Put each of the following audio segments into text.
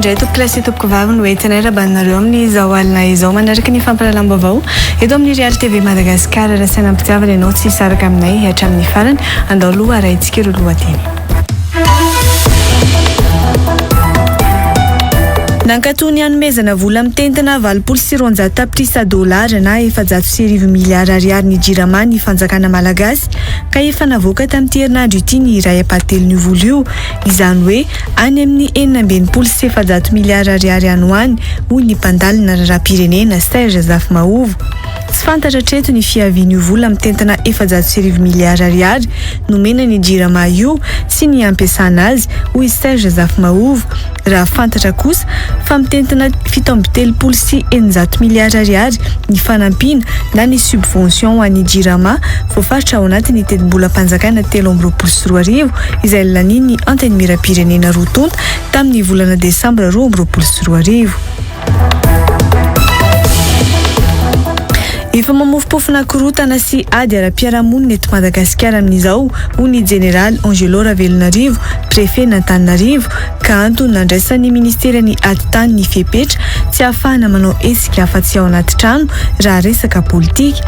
indray tompokolahy sy tompokovavy no entinay rabanareo amin'izao alina izao manaraka ny fampahalalam-baovao eto amin'ny Real TV Madagascar. Raha saina am-pitiavana ianao tsy hisaraka aminay hatramin'ny farany. Andao aloha arahintsika ireo lohateny. Nankatò ny hanomezana vola mitentina 280 tapitrisa dolara na 1400 miliara ariary ny Jirama ny fanjakana malagasy ka efa navoaka tamin'ity herinandro ity ny iray ampahatelon'io vola io, izany hoe any amin'ny 466 miliara ariary any ho any, hoy ny mpandalina raharaham-pirenena Serge Zafimahova. Tsy fantatra hatreto ny fiavian'io vola mitentina 1400 miliara ariary nomena ny Jirama io sy ny hampiasana azy, hoy Serge Zafimahova, raha fantatra kosa fa mitentina 637 miliara ariary ny fanampiana na ny subvention ho an'ny Jirama voafaritra ao anatin'ny tetibolam-panjakana 2023 izay lanian'ny Antenimierampirenena roa tonta tamin'ny volana desambra 2022. Efa mamofompofona korontana sy ady ara-piarahamonina eto Madagasikara amin'izao, hoy ny jeneraly Angelo Ravelonarivo, prefet-n'Antananarivo, ka antony nandraisan'ny ministeran'ny Atitany ny fepetra tsy ahafahana manao hetsika afa-tsy ao anaty trano raha resaka politika.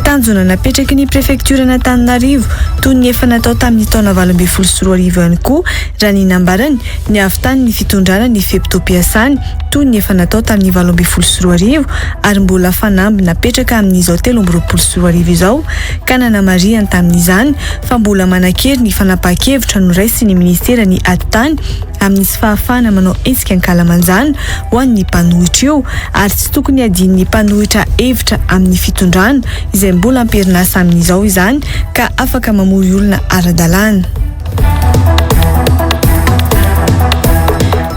Tanjona napetraky ny prefektioran'Antananarivo, toy ny efa natao tamin'ny taona 2018 ihany koa, raha ny nambarany, ny hahavitan'ny fitondrana ny fe-potoam-piasany, toy ny efa natao tamin'ny 2018 ary mbola fanamby napetraka amin'izao 2023 izao ka nanamarihany tamin'izany fa mbola manan-kery ny fanapahan-kevitra noraisin'ny minisiteran'ny Atitany amin'ny tsy fahafahana manao hetsika ankalamanjana ho an'ny mpanohitra io ary tsy tokony hadian'ny mpanohitra hevitra amin'ny fitondrana izay mbola am-perinasa amin'izao izany ka afaka mamory olona ara-dalàna.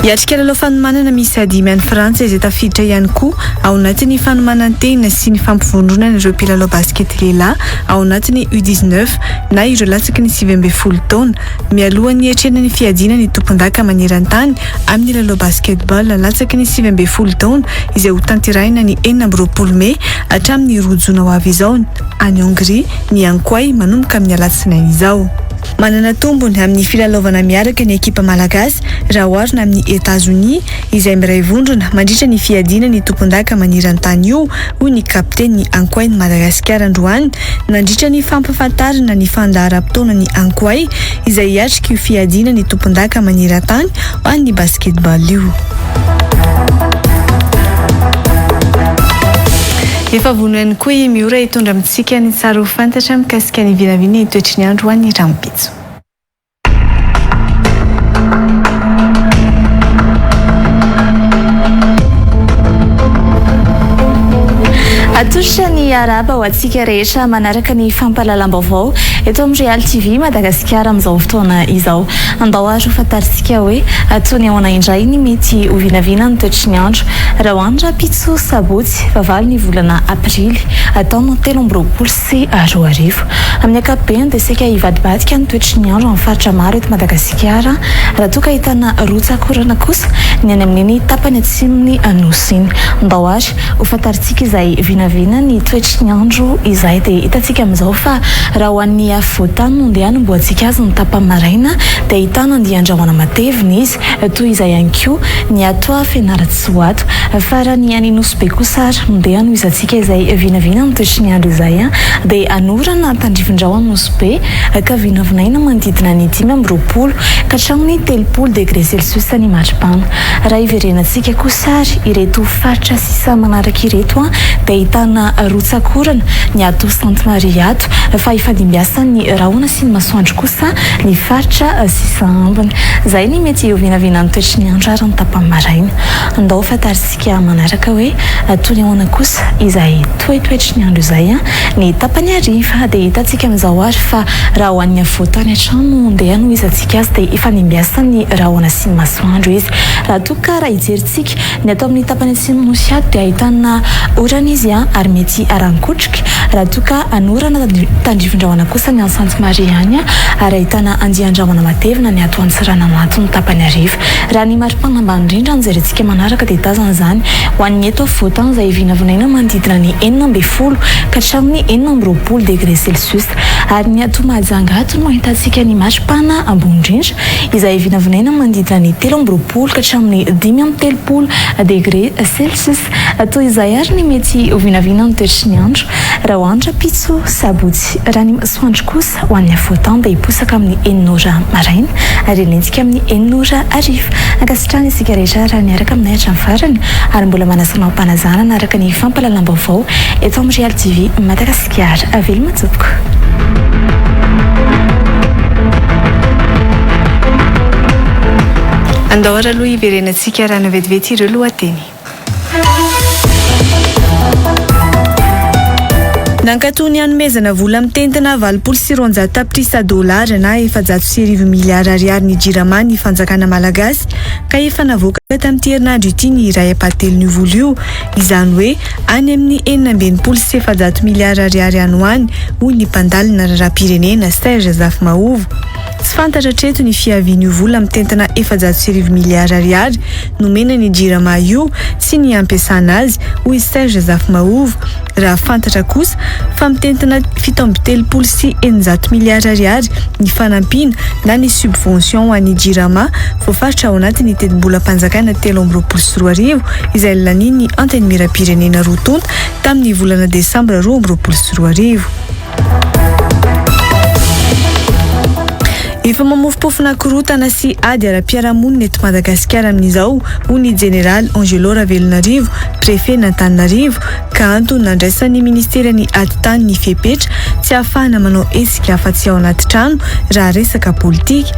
Hiatrika lalao fanomanana miisa dimy any Frantsa izay tafiditra ihany koa ao anatin'ny fanomanan-tena sy ny fampivondronana ireo mpilalao basikety lehilahy ao anatin'ny U19 na ireo latsaky ny 19 taona mialohan'ny hiatrehana ny fiadiana ny tompondaka maneran-tany amin'ny lalao basketball latsaky ny 19 taona izay hotanterahina ny 26 mey hatramin'ny 2 jona ho avy izao any Hongrie ny Ankoay manomboka amin'ny alatsinainy izao. Manana tombony amin'ny filalaovana miaraka ny ekipa malagasy raha oharina amin'i Etazonia izay miray vondrona mandritra ny fiadiana ny tompondaka maneran-tany io, hoy ny kapitenin'ny Ankoay-n'i Madagasikara androany nandritra ny fampahafantarana ny fandaharam-potoanan'ny Ankoay izay hiatrika io fiadiana ny tompondaka maneran-tany ho an'ny basketball io. Efa vonona ihany koa i Miora hitondra amintsika ny tsara ho fantatra mikasika ny vinavina ny toetry ny andro ho an'ny rahampitso. Atolotra ny arahaba ho antsika rehetra manaraka ny fampahalalam-baovao eto amin'ny Real TV Madagasikara amin'izao fotoana izao. Andao ary ho fantarintsika hoe toy ny ahoana indray ny mety ho vinavina ny toetry ny andro raha ho any rahampitso sabotsy. Fahavalo ny volana aprily, taona 2023. Amin'ny ankapobeny dia saika hivadibadika ny toetry ny andro amin'ny faritra maro eto Madagasikara, raha toa ka ahitana rotsak'orana kosa ny any amin'iny tapany atsimon'ny Nosy iny. Ndao ary ho fantarintsika izay vinavina ny toetry ny andro izay. Dia hitantsika amin'izao fa raha ho an'ny afovoan-tany no ndeha hanombohantsika azy ny tapany maraina dia ahitana andian-drahona matevina izy. Toy izay ihany koa ny ato Fianarantsoa ato. Fa raha ny any Nosy Be kosa ary no ndeha hanohizantsika izay vinavina amin'ny toetry ny andro izay dia hanorana tandrifin-drahona Nosy Be ka vinavinaina manodidina ny 25 ka hatramin'ny 30 degré celsius ny maripana. Raha hiverenantsika kosa ary ireto faritra sisa manaraka ireto dia ahitana rotsak'orana ny ato Sainte Marie ato fa hifandimbiasan'ny rahona sy ny masoandro kosa ny faritra sisa ambiny. Izay ny mety ho vinavinan'ny toetry ny andro ary ny tapany maraina. Andao fantarintsika manaraka hoe toy ny ahoana kosa izay toetoetry ny andro izay ny tapany hariva. Dia hitantsika amin'izao ary fa raha ho an'ny afovoan-tany hatrany no ndeha hanohizantsika azy dia hifandimbiasan'ny rahona sy ny masoandro izy. Raha toa ka raha hijerintsika ny ato amin'ny tapany atsimon'ny nosy ato dia ahitana orana izy. rahona ary mety haran-kotroka raha toa ka hanorana tandrifin-drahona kosa ny any Sainte Marie any ary ahitana andian-drahona matevina ny ato Antsiranana ato ny tapany hariva. Raha ny maripana ambany indrindra no jerentsika manaraka dia tazana izany ho an'ny eto afovoantany izay vinavinaina manodidina ny 16 ka hatramin'ny 26 degre celsius ary ny ato Mahajanga ato no ahitantsika ny maripana ambony indrindra izay vinavinaina manodidina ny 23 ka hatramin'ny 35 degre celsius. Toy izay àry ny mety ho vinavinan'ny toetry ny andro raha ho andro rahampitso sabotsy. Raha ny masoandro kosa ho an'ny afovoantany dia hiposaka amin'ny enina ora maraina ary hilentika amin'ny enina ora hariva. Ankasitrahana isika rehetra raha niaraka aminay hatramin'ny farany ary mbola manasa anao am-panajana hanaraka ny fampahalalam-baovao eto amin'ny Real TV Madagasikara. Veloma tompoko. Andao ary aloha hiverenantsika rano vetivety ireo lohateny. Nankatò ny hanomezana vola mitentina 280 tapitrisa dolara na 1400 miliara ariary ny Jirama ny fanjakana malagasy ka efa navoaka tamin'ity herinandro ity ny iray ampahatelon'io vola io, izany hoe any amin'ny 466 miliara ariary any ho any, hoy ny mpandalina raharaham-pirenena Serge Zafimahova. Tsy fantatra hatreto ny fiavian'io vola mitentina 1400 miliara ariary nomena ny Jirama io sy ny hampiasana azy, hoy Serge Zafimahova, raha fantatra kosa fa mitentina 637 miliara ariary ny fanampiana na ny subvention ho an'ny Jirama voafaritra ao anatin'ny tetibolam-panjakana 2023 izay lanian'ny Antenimierampirenena roa tonta tamin'ny volana desambra 2022. Efa mamofompofona korontana sy ady ara-piarahamonina eto Madagasikara amin'izao, hoy ny jeneraly Angelo Ravelonarivo, prefet-n'Antananarivo, ka antony nandraisan'ny ministeran'ny Atitany ny fepetra tsy ahafahana manao hetsika afa-tsy ao anaty trano raha resaka politika.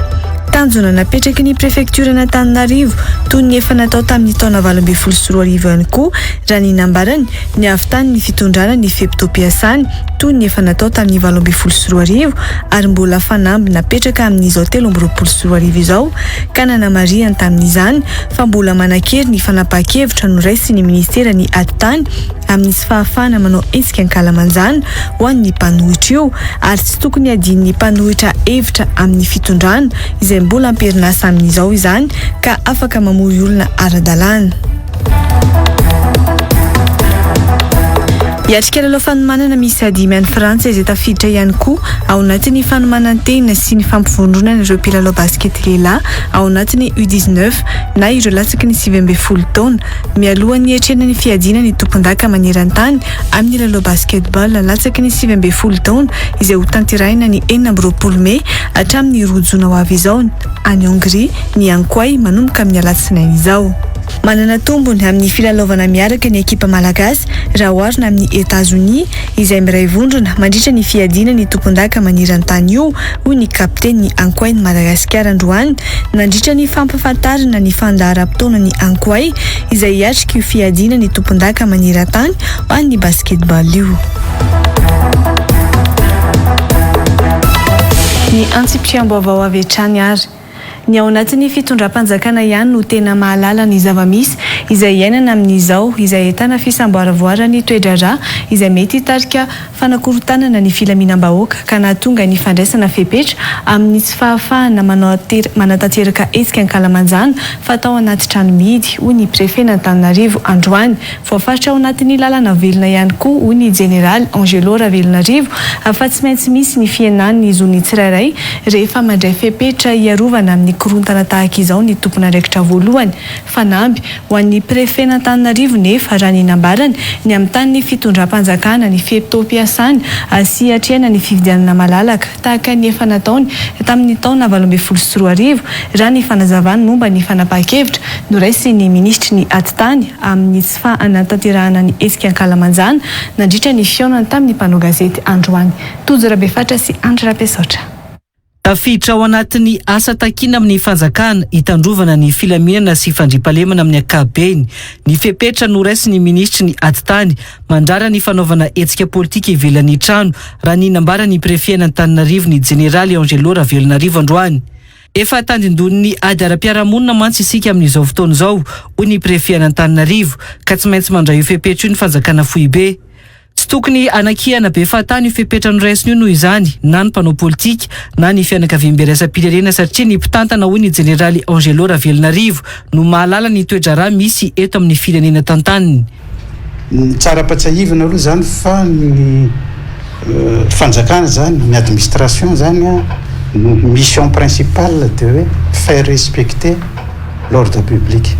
Tanjona napetraky ny prefektioran'Antananarivo toy ny efa natao tamin'ny taona 2018 ihany koa, raha ny nambarany, ny hahavitan'ny fitondrana ny fe-potoam-piasany toy ny efa natao tamin'ny 2018 ary mbola fanamby napetraka amin'izao 2023 izao ka nanamarihany tamin'izany fa mbola manan-kery ny fanapahan-kevitra noraisin'ny minisiteran'ny Atitany amin'ny tsy fahafahana manao hetsika ankalamanjana ho an'ny mpanohitra io ary tsy tokony hadian'ny mpanohitra hevitra amin'ny fitondrana izay mbola am-perinasa amin'izao izany ka afaka mamory olona ara-dalàna. Hiatrika lalao fanomanana miisa dimy any Frantsa izay tafiditra ihany koa ao anatin'ny fanomanan-tena sy ny fampivondronana ireo mpilalao basikety lehilahy ao anatin'ny U 19 na ireo latsaky ny 19 taona mialohan'ny hiatrehana ny fiadiana ny tompondaka maneran-tany amin'ny lalao basketball latsaky ny 19 taona izay hotanterahina ny 26 mey hatramin'ny 2 jona ho avy izao any Hongrie ny Ankoay manomboka amin'ny alatsinainy izao. Manana tombony amin'ny filalaovana miaraka ny ekipa malagasy raha oharina amin'i Etazonia izay miray vondrona mandritra ny fiadiana ny tompondaka maneran-tany io, hoy ny kapitenin'ny Ankoain'i Madagasikara androany nandritra ny fampahafantarana ny fandaharam-potoanan'ny Ankoay izay hiatrika io fiadiana ny tompondaka maneran-tany ho an'ny basketball io. Ny antsipiriam-baovao avy hatrany ary. Ny ao anatin'ny fitondram-panjakana ihany no tena mahalala ny zava-misy izay iainana amin'izao, izay ahitana fisamboaravoaran'ny toe-draharaha izay mety hitarika fanakorontanana ny filaminam-bahoaka ka nahatonga ny fandraisana fepetra amin'ny tsy fahafahana manao manatanteraka hetsika ankalamanjana fa atao anaty trano mihidy, hoy ny prefen'Antananarivo androany. Voafaritra ao anatin'ny lalana velona ihany koa, hoy ny jeneraly Angelo Ravelonarivo, fa tsy maintsy misy ny fihenan'ny zon'ny tsirairay rehefa mandray fepetra hiarovana amin'ny korontana tahaka izao ny tompon'andraikitra voalohany. Fanamby ho an'ny prefen'Antananarivo nefa, raha ny nambarany, ny hamitany ny fitondram-panjakana ny fe-potoam-piasany sy hiatrehana ny fifidianana malalaka tahaka ny efa nataony tamin'ny taona 2018, raha ny fanazavany momba ny fanapahan-kevitra noraisin'ny minisitry ny Atitany amin'ny tsy fanatanterahana ny hetsika ankalamanjana nandritra ny fihaonany tamin'ny mpanao gazety androany. Tojo Rabefatra sy Andry Rabesaotra. Tafiditra ao anatin'ny asa takiana amin'ny fanjakana hitandrovana ny filaminana sy fandriampahalemana amin'ny ankapobeny ny fepetra noraisin'ny minisitry ny Atitany mandrara ny fanaovana hetsika politika ivelan'ny trano raha ny nambaran'ny prefet-n'Antananarivo ny jeneraly Angelo Ravelonarivo androany. Efa tandindonin'ny ady ara-piarahamonina mantsy isika amin'izao fotoana izao, hoy ny Prefet an'Antananarivo, ka tsy maintsy mandray io fepetra io ny fanjakana foibe. Tsy tokony hanakiana be fahatany io fepetra noraisina io noho izany na ny mpanao politika na ny fianakaviambe iraisam-pirenena satria ny mpitantana hoy ny jeneraly Angelo Ravelonarivo no mahalala ny toe-draharaha misy eto amin'ny firenena tantaniny. Ny tsara ampatsiahivina aloha izany fa ny fanjakana izany, ny administration izany an, ny mission principale dia hoe faire respecter l'ordre public.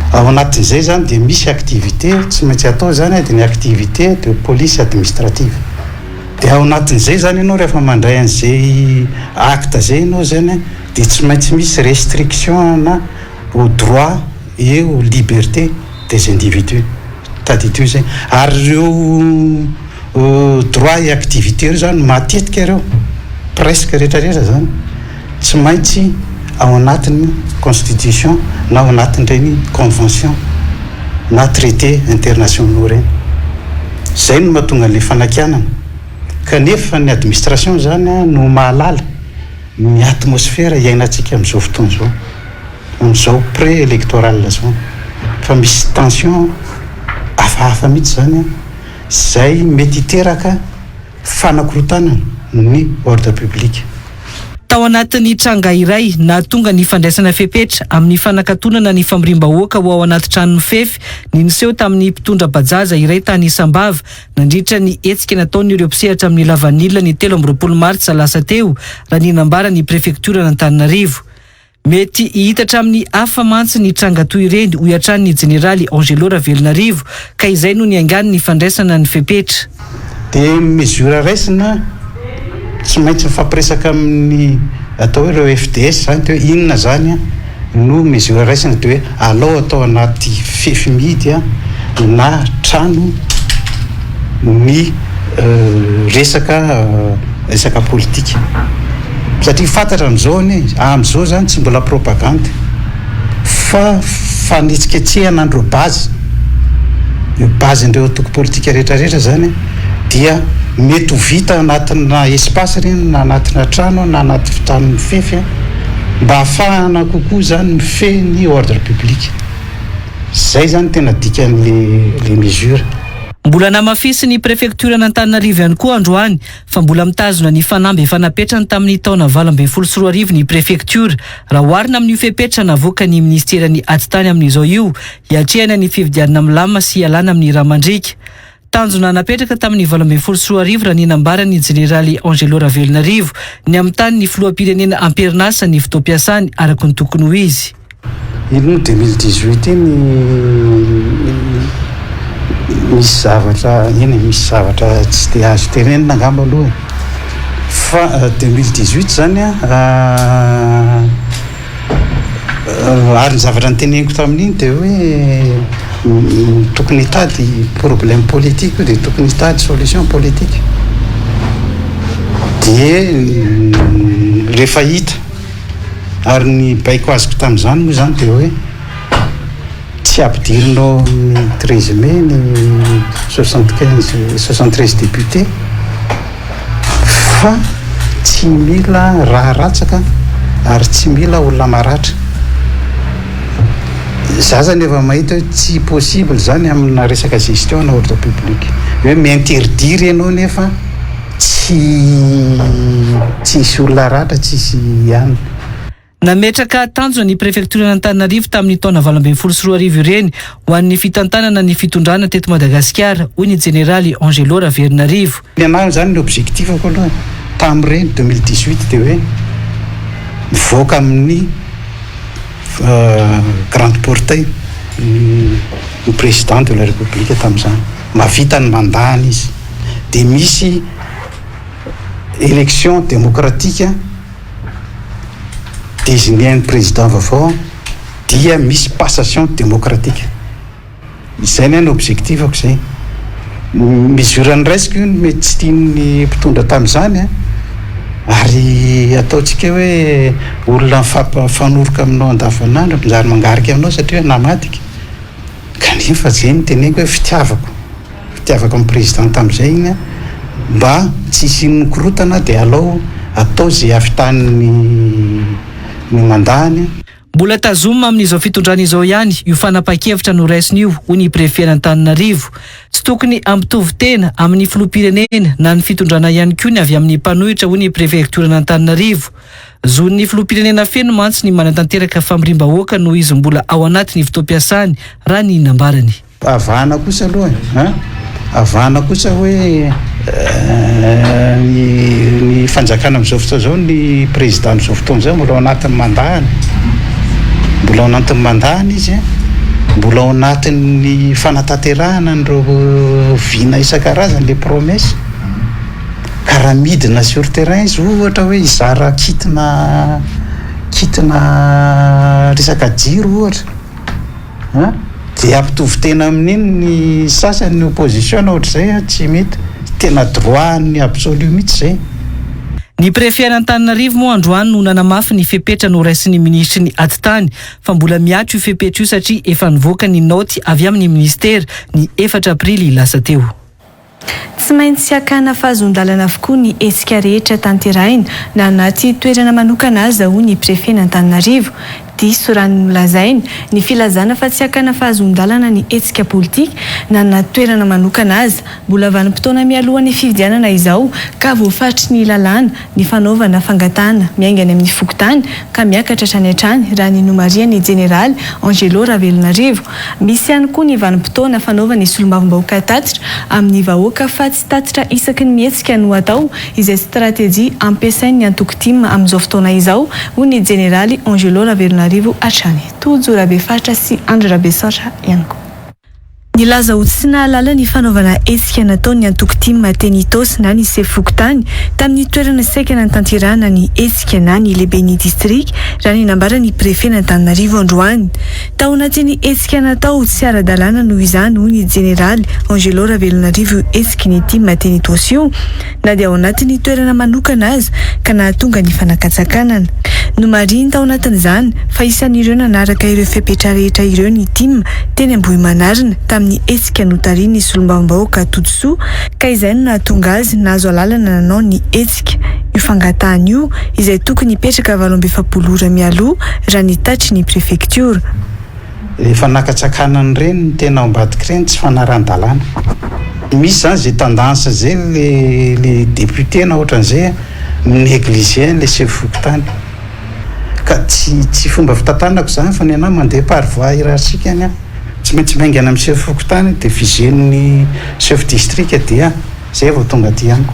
Ao anatin'izay izany dia misy activité tsy maintsy atao izany dia ny activité de police administrative. Dia ao anatin'izay izany ianao rehefa mandray an'izay acte izay ianao izany an, dia tsy maintsy misy restriction na au droit et aux libertés des individus. Tadidio izay. Ary ireo droits et activités ireo izany matetika ireo, presque rehetra rehetra izany, tsy maintsy ao anatin'ny constitution na ao anatin'ireny convention na traité internationaux ireny. Izay no mahatonga an'ilay fanakianana. Kanefa ny administration izany no mahalala ny atmosphère iainantsika amin'izao fotoana izao. Amin'izao pré électoral izao fa misy tension hafahafa mihitsy izany an, izay mety hiteraka fanakorontanana ny ordre public. Tao anatin'ny tranga iray nahatonga ny fandraisana fepetra amin'ny fanakatonana ny famoriam-bahoaka ho ao anaty trano mifefy ny niseho tamin'ny mpitondra bajaja iray tany Sambava nandritra ny hetsika nataon'ireo mpisehatra amin'ny lavanila ny 23 martsa lasa teo raha ny nambaran'ny prefektioran'Antananarivo. Mety hihitatra amin'ny hafa mantsy ny tranga toy ireny, hoy hatrany ny jeneraly Angelo Ravelonarivo, ka izay no niaingàny ny fandraisana ny fepetra. Dia ny mesure raisina, tsy maintsy mifampiresaka amin'ny atao hoe ireo FDS izany dia hoe inona izany no mesure raisina dia hoe alao atao anaty fefy mihidy na trano ny resaka resaka politika satria fantatra amin'izao anie amin'izao zany tsy mbola propagande fa fanetsiketsehana an'ireo base io base n'ireo antoko politika rehetra rehetra zany dia mety ho vita anatina espace ireny na anatina trano na anaty trano mifefy mba hahafahana kokoa zany mifehy ny ordre public. Zay zany tena dikan'le le mesure. Mbola namafisin'ny prefektioran'Antananarivo ihany koa androany fa mbola mitazona ny fanamby efa napetrany tamin'ny taona 2018 ny prefektiora raha oharina amin'io fepetra navoakan'ny minisiteran'ny Atitany amin'izao io hiatrehana ny fifidianana milamina sy hialana amin'ny rà mandriaka. Tanjona napetraka tamin'ny 2018 raha ny nambaran'ny jeneraly Angelo Ravelonarivo ny hamitany ny filoham-pirenena am-perinasa ny fotoam-piasany araka ny tokony ho izy. Iny moa 2018 iny misy zavatra eny e, misy zavatra tsy dia azo tenenina angamba aloha e. Fa 2018 zany an, ary ny zavatra noteneniko tamin'iny dia hoe tokony hitady problème politique io dia tokony hitady solution politique. Dia rehefa hita Ary ny baiko azoko tamin'izany moa izany dia hoe tsy ampidirina ao amin'ny 13 mai ny 75 73 députés fa tsy mila rà ratsaka ary tsy mila olona maratra. Za zany efa mahita hoe tsy possible izany amina resaka gestion na ordre public hoe mi-interdire ianao nefa Tsy tsy hisy olona ratra, tsy hisy ihany. Nametraka tanjona ny prefektioran'Antananarivo tamin'ny taona 2018 ireny ho an'ny fitantanana ny fitondrana teto Madagasikara, hoy ny jeneraly Angelo Raverinarivo. Ny anahy izany ny objectif-ko aloha tamin'ireny 2018 dia hoe mivoaka amin'ny grande porte ny président de la république tamin'izany. Mahavita ny mandat-ny izy. dia misy élection démocratique désigner-n'ny président vaovao dia misy passation démocratique. Izay ny ahy ny objectif-ko izay. Mesure noraisiko io mety tsy tian'ny mpitondra tamin'izany an, ary ataontsika hoe olona mifampfanoroka aminao andavanandro manjary mangarika aminao satria hoe namadika, kanefa izay no teneniko hoe fitiavako. Fitiavako ny président tamin'izay iny an, mba tsy hisian'ny korontana dia alao atao izay hahavitany ny ny mandat-ny. Mbola tazomina amin'izao fitondrana izao ihany io fanapahan-kevitra noraisina io, hoy ny prefen'Antananarivo. Tsy tokony hampitovy tena amin'ny filoham-pirenena na ny fitondrana ihany koa ny avy amin'ny mpanohitra, hoy ny prefektioran'Antananarivo. Zon'ny filoham-pirenena feno mantsy ny manatanteraka famoriam-bahoaka noho izy mbola ao anatin'ny fotoam-piasany, raha ny nambarany. Avahana kosa aloha e an! Avahana kosa hoe ny ny fanjakana amin'izao fotoana izao, ny président amin'izao fotoana izao mbola ao anatin'ny mandat-ny, mbola ao anatin'ny mandat-ny izy an, mbola ao anatin'ny fanatanterahana an'ireo vina isan-karazany, les promesses. Ka raha midina sur terrain izy ohatra hoe hizara kit-na kit-na resaka jiro ohatra an, dia hampitovy tena amin'iny ny sasany ny opposition na ohatr'izay an, tsy mety, tena droit ny absolu mihitsy izay. Ny Préfet an'Antananarivo moa androany no nanamafy ny fepetra noraisin'ny minisitry ny Atitany fa mbola mihatra io fepetra io satria efa nivoaka ny naoty avy amin'ny minisitera ny efatra aprily lasa teo. Tsy maintsy hakana fahazoan-dalana avokoa ny hetsika rehetra tanterahina na anaty toerana manokana aza hoy ny prefen'Antananarivo. Diso raha ny nolazainy ny filazana fa tsy hakana fahazoan-dalana ny hetsika politika na anaty toerana manokana aza. Mbola vanim-potoana mialoha ny fifidianana izao ka voafaritry ny lalàna ny fanaovana fangatahana miainga any amin'ny fokontany ka miakatra hatrany hatrany raha ny nomarihan'ny jeneraly Angelo Ravelonarivo. Misy ihany koa ny vanim-potoana fanaovan'ny solombavambahoaka tatitra amin'ny vahoaka fa tsy tatitra isaky ny mihetsika no atao izay stratejia ampiasain'ny antoko tim amin'izao fotoana izao, hoy ny jeneraly Angelo Ravelonarivo hatrany. Tojo Rabefaritra sy Andry Rabesaotra ihany koa. Nilaza ho tsy nahalala ny fanaovana hetsika nataon'ny antoko tim teny Itaosy na ny sefo fokontany tamin'ny toerana saika nanatanterahana ny hetsika na ny lehiben'ny distrika raha ny nambaran'ny prefen'Antananarivo androany. Tao anatin'ny hetsika natao tsy ara-dalàna noho izany hoy ny jeneraly Angelo Ravelonarivo io hetsiky ny tim teny Itaosy io na dia ao anatin'ny toerana manokana aza ka nahatonga ny fanakatsakanana. Nomarihiny tao anatin'izany fa isan'ireo nanaraka ireo fepetra rehetra ireo ny tim teny Ambohimanarina tamin'ny hetsika notarihin'ny solombavambahoaka Todisoa ka izay no nahatonga azy nahazo alalana nanao ny hetsika. Io fangatahana io izay tokony hipetraka 48 ora mialoha raha ny tatry ny prefektiora. Le fanakatsakanana ireny no tena ao ambadik'ireny tsy fanarahan-dalàna. Misy zany ze tendance zay le le député na ohatran'izay mi-negliger an'le sefo fokontany. Ka tsy tsy fomba fitantanako zany fa ny anah mandeha par voie hiérarchique ny ahy. Tsy maintsy miainga any amin'ny sefo fokontany dia viser-n'ny chef district dia zay vao tonga aty amiko.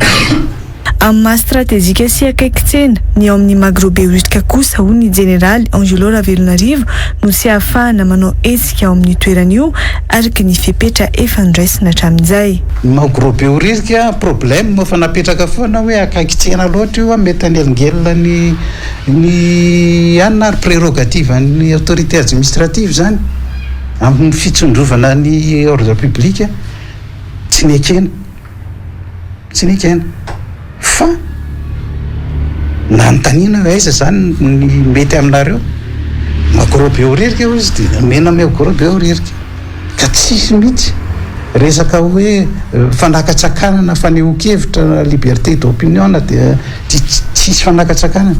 Amin'ny maha stratejika sy akaiky tsena ny ao amin'ny Magro Behoririka kosa, hoy ny jeneraly Angelo Ravelonarivo, no tsy ahafahana manao hetsika ao amin'io toerana io, araka ny fepetra efa noraisina hatramin'izay. Ny Magro Behoririka, problème efa napetraka foana hoe akaiky tsena loatra io, mety hanelingelina ny ny anona ary prérogative an'ny autorité administrative izany amin'ny fitsindrovana ny ordre public tsy nekena. Tsy nekena fa nanontaniana hoe aiza zany ny mety aminareo, Magro Behoririka hoy izy dia nomena Magro Behoririka ka tsisy mihitsy resaka hoe fanakatsakanana fanehoan-kevitra na liberté d'opinion na dia tsisy fanakatsakanana.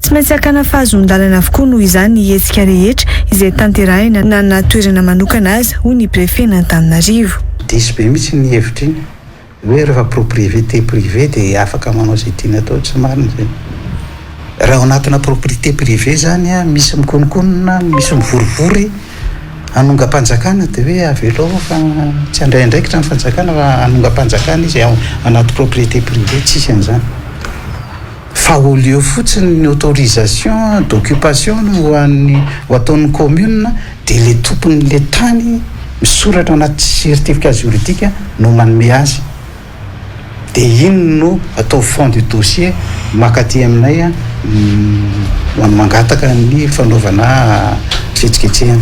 Tsy maintsy hakana fahazoan-dalana avokoa noho izany ny hetsika rehetra izay tanterahina na na toerana manokana aza, hoy ny prefen'Antananarivo. Diso be mihitsy ny hevitra iny hoe rehefa propriété privée dia afaka manao izay tiany atao, tsy marina izay. Raha ao anatina propriété privée izany misy mikononkonona, misy mivorivory hanongam-panjakana dia hoe avelao fa tsy handray andraikitra ny fanjakana fa hanongam-panjakana izy ao anaty propriété privée, tsisy an'izany. Fa au lieu fotsiny ny autorisation d'occupation no ho an'ny ho ataon'ny commune dia le tompon'le tany misoratra anaty certificat juridique no manome azy. Dia iny no atao fond du dossier makaty aminay mangataka ny fanaovana fihetsiketsehana.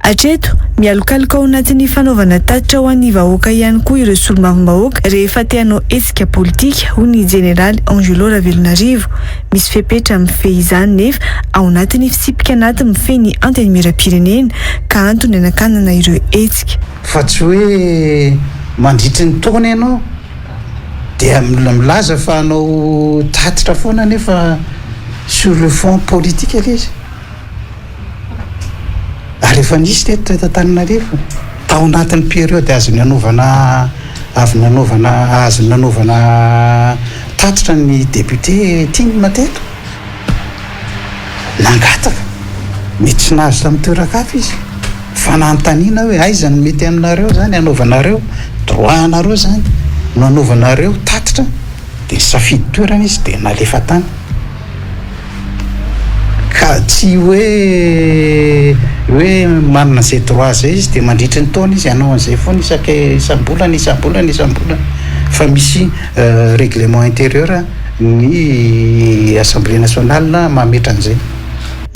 Hatreto, mialokaloka ao anatin'ny fanaovana tatitra ho an'ny vahoaka ihany koa ireo solombavambahoaka rehefa te hanao hetsika politika, hoy ny jeneraly Angelo Ravelonarivo. Misy fepetra mifehy izany nefa ao anatin'ny fitsipika anaty mifehy ny Antenimierampirenena ka antony hanakanana ireo hetsika. Fa tsy hoe mandritry ny taona ianao dia milaza fa hanao tatitra foana nefa sur le fond politique ilay izy. Ary efa nisy teto teto Antananarivo, tao anatin'ny période azony nanaovana avy nanaovana azony nanaovana tatitra ny député tim teto. Nangataka, mety tsy nahazo tamin'ny toeran-kafa izy, fa nanontaniana hoe aiza no mety aminareo izany hanaovanareo, droit anareo izany no hanaovanareo tatitra, dia nisafidy toerana izy dia nalefa tany. Ka tsy hoe hoe manana izay droit izay izy dia mandritry ny taona izy hanao an'izay foana isaka isam-bolana isam-bolana isam-bolana fa misy règlement intérieur ny assemblée nationale mametra an'izay.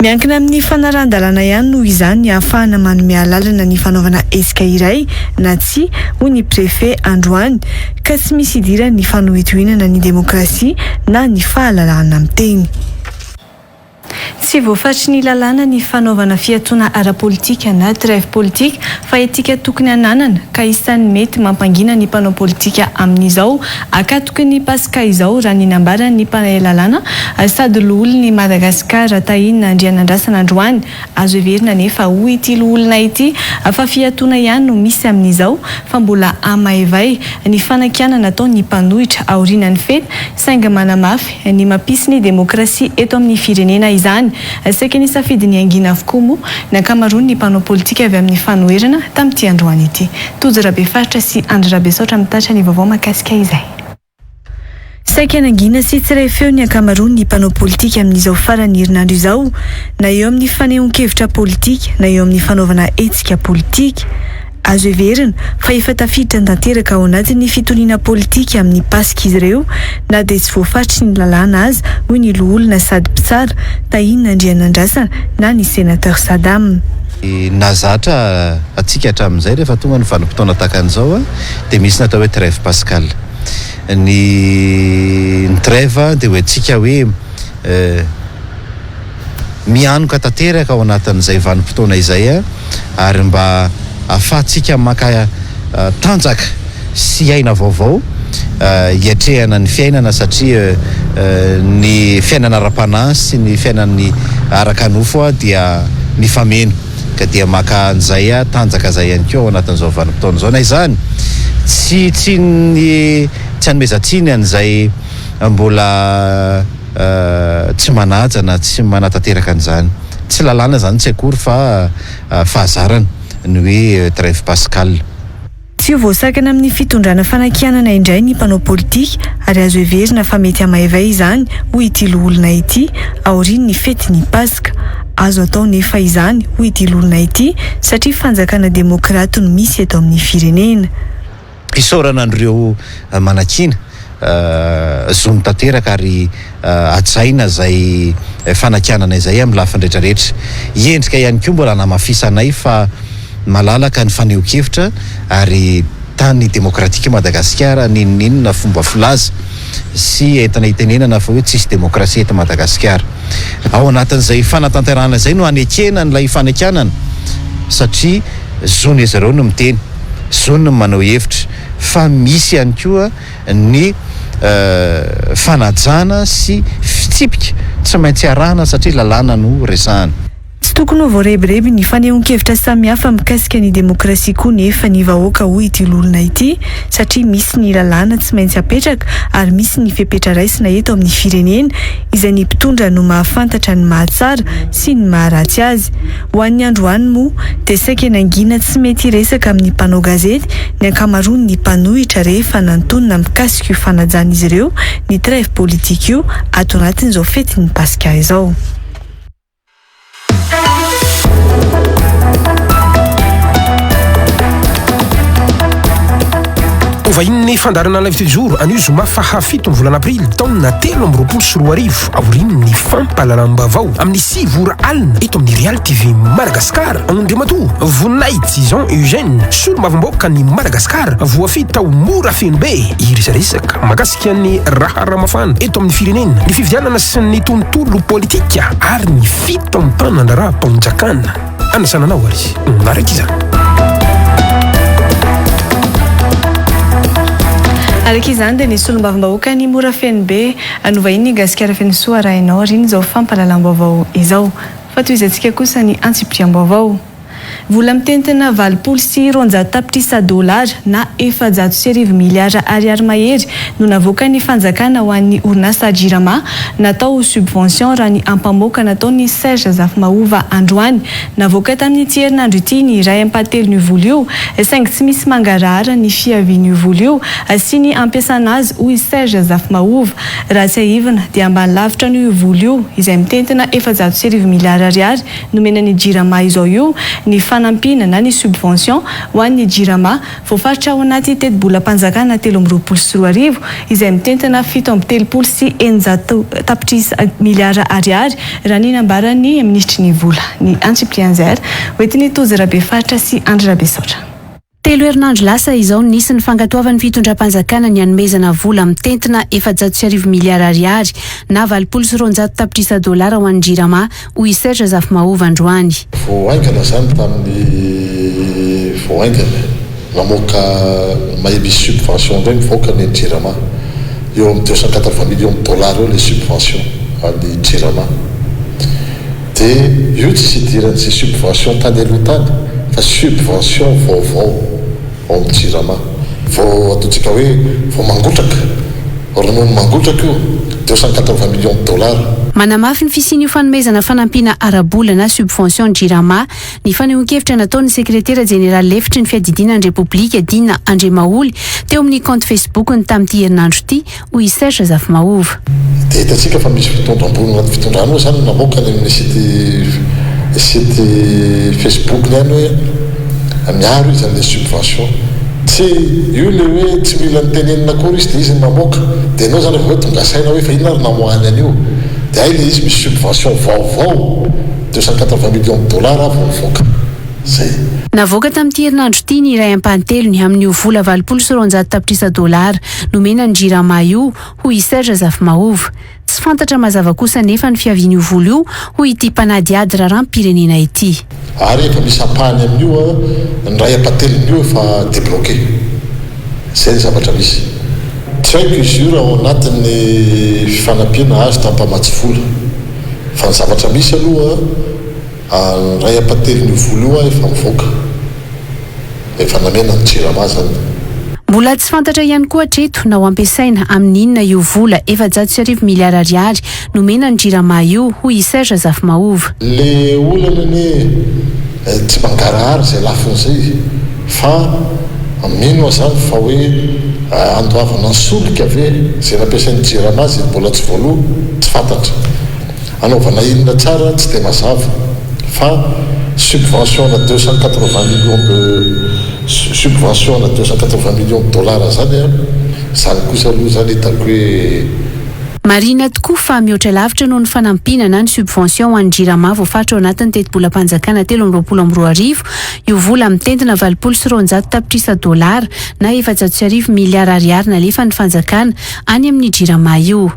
Miankina amin'ny fanarahan-dalàna ihany noho izany ny ahafahana manome alalana ny fanaovana hetsika iray na tsia, hoy ny Préfet androany, ka tsy misy idirany ny fanohitohinana ny demokrasia na ny fahalalahana miteny. Tsy voafaritry ny lalàna ny fanaovana fiatoana ara-politika na trêve politique fa etika tokony hananana ka isan'ny mety mampangina ny mpanao politika amin'izao akatoky ny Paska izao raha ny nambaran'ny mpahay lalàna sady loholon'i Madagasikara Tahina Andrianandrasana androany. Azo heverina anefa, hoy ity loholona ity, fa fiatoana ihany no misy amin'izao fa mbola hamaivay ny fanakianana ataon'ny mpanohitra aorianan'ny fety saingy manamafy ny mampisy ny demokrasia eto amin'ny firenena izany. Saika nisafidy ny hangina avokoa moa ny ankamaroan'ny mpanao politika avy amin'ny fanoherana tamin'ity androany ity. Tojo Rabefaritra sy Andry Rabesaotra mitatitra ny vaovao mahakasika izay. Saika nangina sy tsy ray feo ny ankamaroan'ny mpanao politika amin'izao faran'ny herinandro izao, na eo amin'ny fanehoan-kevitra politika na eo amin'ny fanaovana hetsika politika. Azo heverina fa efa tafiditra tanteraka ao anatin'ny fitoniana politika amin'ny Paska izy ireo na dia tsy voafaritry ny lalàna aza, hoy ny loholona sady mpitsara, Tahina Andrianandrasana na ny Sénateur Sadam. Ny nahazatra antsika hatramin'izay rehefa tonga ny vanim-potoana tahaka an'izao dia misy ny atao hoe trêve pascale. Ny ny trêve dia ho antsika hoe Mihanoka tanteraka ao anatin'izay vanim-potoana izay ary mba ahafahantsika maka tanjaka sy aina vaovao hiatrehana ny fiainana satria ny fiainana ara-panahy sy ny fiainan'ny araka nofo dia mifameno ka dia maka an'izay tanjaka izay ihany koa ao anatin'izao vanim-potoana izao. Na izany tsy tsiny tsy anomezan-tsiny an'izay mbola tsy manaja na tsy manatanteraka an'izany. Tsy lalàna izany tsy akory fa fahazarana ny hoe trêve pascale. Tsy ho voasakana amin'ny fitondrana fanakianana indray ny mpanao politika ary azo heverina fa mety hamaivay izany, hoy ity loholona ity, aorian'ny fetin'ny Paska. Azo atao nefa izany, hoy ity loholona ity, satria fanjakana demokraty no misy eto amin'ny firenena. Isaorana an'ireo manakiana, zony tanteraka ary hajaina izay fanakianana izay amin'ny lafiny rehetra rehetra. Endrika ihany koa mbola hanamafisanay fa malalaka ny fanehoan-kevitra ary tany demokratika i Madagasikara n'inon'inona fomba filaza sy entina hitenenana fa hoe tsisy demokrasia eto Madagasikara. Ao anatin'izay fanatanterahana izay no hanekena an'ilay fanakianana satria zon'izy ireo no miteny. Zony ny manao hevitra fa misy ihany koa ny fanajana sy fitsipika tsy maintsy arahana satria lalàna no resahana. Tsy tokony ho voarebireby ny fanehoan-kevitra samihafa mikasika ny demokrasia koa nefa ny vahoaka hoy ity loholona ity satria misy ny lalàna tsy maintsy apetraka ary misy ny fepetra raisina eto amin'ny firenena izay ny mpitondra no mahafantatra ny mahatsara sy ny maharatsy azy. Ho an'ny androany moa dia saika nangina tsy mety hiresaka amin'ny mpanao gazety ny ankamaroan'ny mpanohitra rehefa nantonina mikasika io fanajan'izy ireo ny trêve politique io ato anatin'izao fetin'ny Paska izao. Ho vahinin'ny fandaharana Live du jour anio zoma fahafito ny volana aprily taona 2023 aorian'ny fampahalalam-baovao amin'ny 9 ora alina eto amin'ny Real TV Madagascar. Andriamatoa Voninahitsy Jean Eugène, solombavambahoakan'i Madagascar, voafidy tao Morafenobe, hiresaresaka mahakasika ny raharaha mafana eto amin'ny firenena, ny fifidianana sy ny tontolo politika ary ny fitantanan-draharaham-panjakana. Anasana anao ary manaraka izany. Araka izany dia ny solombavambahoakan'i Morafenobe Novahiny Gasikara Fenosoa arahinao aorian'izao fampahalalam-baovao izao. Fa tohizantsika kosa ny antsipiriam-baovao. Vola mitentina 280 tapitrisa dolara na 1400 miliara ariary mahery no navoakan'ny fanjakana ho an'ny orinasa Jirama natao ho subvention raha ny ampamoaka nataon'i Serge Zafimahova androany. Navoaka tamin'ity herinandro ity ny iray ampahatelon'io vola io saingy tsy misy mangarahara ny fiavian'io vola io sy ny hampiasana azy hoy Serge Zafimahova. Raha tsiahivina dia ambany lavitra noho io vola io izay mitentina 1400 miliara ariary Nomena ny Jirama izao io ny fanampiana na ny subvention ho an'ny Jirama voafaritra ao anaty tetibolam-panjakana 2023 izay mitentina 637 tapitrisa miliara ariary raha ny nambaran'ny minisitry ny vola, ny Antsiplianzer, hoentin'i Tojo Rabefaritra sy Andry Rabesaotra. Telo herinandro lasa izao no nisy ny fankatoavan'ny fitondram-panjakana ny hanomezana vola mitentina 1400 miliara ariary na 280 tapitrisa dolara ho an'ny Jirama, hoy i Serge Zafimahova androany. Vao haingana izany tamin'ny vao haingana namoaka mahay misy subvention indray mivoaka ny an'ny Jirama. Eo amin'ny 280 millions de dollars eo ilay subvention an'ny Jirama. Dia io tsisy idiran'izay subvention tany aloha tany fa subvention vaovao ao amin'ny jirama. Vao ataontsika hoe vao mangotraka, ronono mangotraka io, 280 millions de dollars. Manamafy ny fisian'io fanomezana fanampiana ara-bola na subvention ny Jirama ny fanehoan-kevitra nataon'ny sekretera jeneraly lefitry ny fiadidiana ny Repoblika, Dina Andriamaholy, teo amin'ny kaonty Facebook-ny tamin'ity herinandro ity hoy i Serge Zafimahova. Dia hitantsika fa misy mpitondra ambony anaty fitondrana ao izany namoaka any amin'ny site site Facebook-ny any hoe miaro izy an'ilay subvention. Tsy io ilay hoe tsy mila nitenenina akory izy dia izy no namoaka. Dia ianao izany avy eo tonga saina hoe fa inona ary namoahany an'io. Dia hay ilay izy misy subvention vaovao 280 millions de dollars vao mivoaka. Zay. Navoaka tamin'ity herinandro ity ny iray ampahatelony amin'io vola 280 tapitrisa dolara nomena ny Jirama io, hoy i Serge Zafimahova. Tsy fantatra mazava kosa anefa ny fiavian'io vola io, hoy ity mpanadihady raharaham-pirenena ity. Ary efa misy ampahany amin'io, ny iray ampahatelon'io efa debloqué. Izay ny zavatra misy. Tsy haiko izy io raha ao anatin'ny fifanampiana azo tamin'ny mpamatsy vola. Fa ny zavatra misy aloha, Ary ny iray ampatelon'io vola io efa mivoaka. Efa namena ny jirama zany. Mbola tsy fantatra ihany koa hatreto na ho ampiasaina amin'ny inona io vola 1400 miliara ariary nomena ny Jirama io, hoy i Serge Zafimahova. Le olana anie tsy mangarahara izay lafiny izay fa mino aho zany fa hoe andoavana ny solika ve izay nampiasain'ny Jirama izay mbola tsy voaloa tsy fantatra. Hanaovana inona tsara tsy dia mazava fa subvention ana 280 millions de subvention ana 280 millions de dollars zany an, zany kosa aloha zany hitako hoe. Marihina tokoa fa mihoatra lavitra noho ny fanampiana na ny subvention ho an'ny Jirama voafaritra ao anatin'ny tetibolam-panjakana 2023 io vola mitentina 280 tapitrisa dolara na 1400 miliara ariary nalefan'ny fanjakana any amin'ny Jirama io.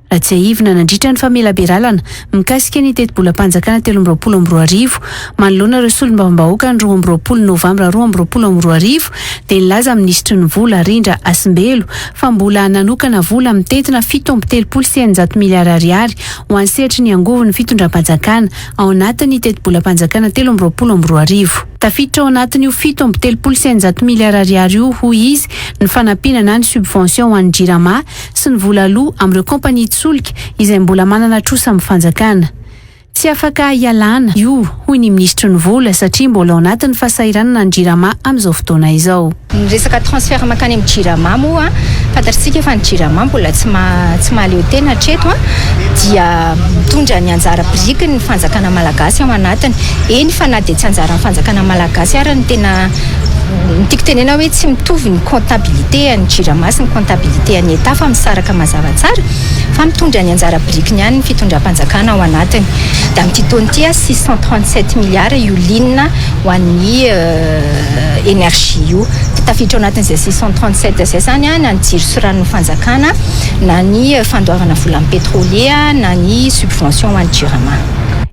Raha tsiahivina, nandritra ny famelaberalana mikasika ny tetibolam-panjakana 2023 manoloana ireo solombavambahoaka ny 22 novambra 2022 dia nilaza minisitry ny vola Rindra Hasimbelo fa mbola nanokana vola mitentina 637 miliara ariary ho an'ny sehatry ny angovo ny fitondram-panjakana ao anatin'ny tetibolam-panjakana 2023. Tafiditra ao anatin'io 637 miliara ariary io, hoy izy, ny fanampiana na ny subvention ho an'ny Jirama sy ny vola aloa amin'ireo kaompanian-tsolika izay mbola manana trosa amin'ny fanjakana. Tsy afaka hialana io, hoy ny minisitry ny vola, satria mbola ao anatin'ny fahasahiranana ny Jirama amin'izao fotoana izao. Ny resaka transfert mankany amin'ny Jirama moa, fantatr'isika fa ny Jirama mbola tsy tsy mahaleo tena hatreto dia mitondra ny anjara birikiny ny fanjakana malagasy ao anatiny. Eny fa na dia tsy anjaran'ny fanjakana malagasy ary ny tena Ny tiako tenena hoe tsy mitovy ny comptabilité an'ny Jirama sy ny comptabilité an'ny Etat fa misaraka mazava tsara fa mitondra ny anjara birikiny ihany ny fitondram-panjakana ao anatiny. Dia amin'ity taona ity 637 milliards io ligne ho an'ny énergie io. Dia tafiditra ao anatin'izay 637 izay izany na ny jiro sy ranon'ny fanjakana na ny fandoavana vola amin'ny pétrolier na ny subvention ho an'ny Jirama.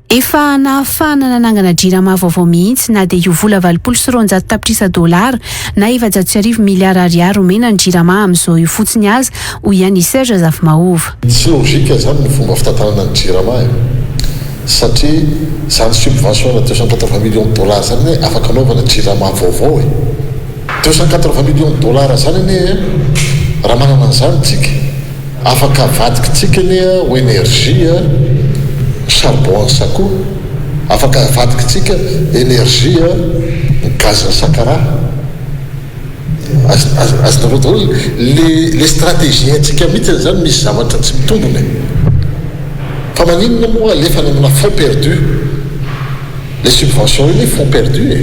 Efa nahafahana nanangana Jirama vaovao mihitsy na dia io vola 280 tapitrisa dolara na 1400 miliara ariary omena ny Jirama amin'izao io fotsiny aza, hoy ihany i Serge Zafimahova. Tsy logique zany ny fomba fitantanana ny Jirama e! Satria izany subvention-na 280 millions de dollars izany anie afaka anaovana jirama vaovao e! 280 millions de dollars izany anie raha manana an'izany tsika, afaka avadikitsika anie ho énergie charbon an'i Sakoa, afaka avadikitsika énergie ny gaz-n'i Sakaraha. Azonareo daholo le le stratégie haintsika mihitsy zany misy zavatra tsy mitombona e! Fa maninona moa alefa any amina fonds perdu le subvention iny fonds perdu e!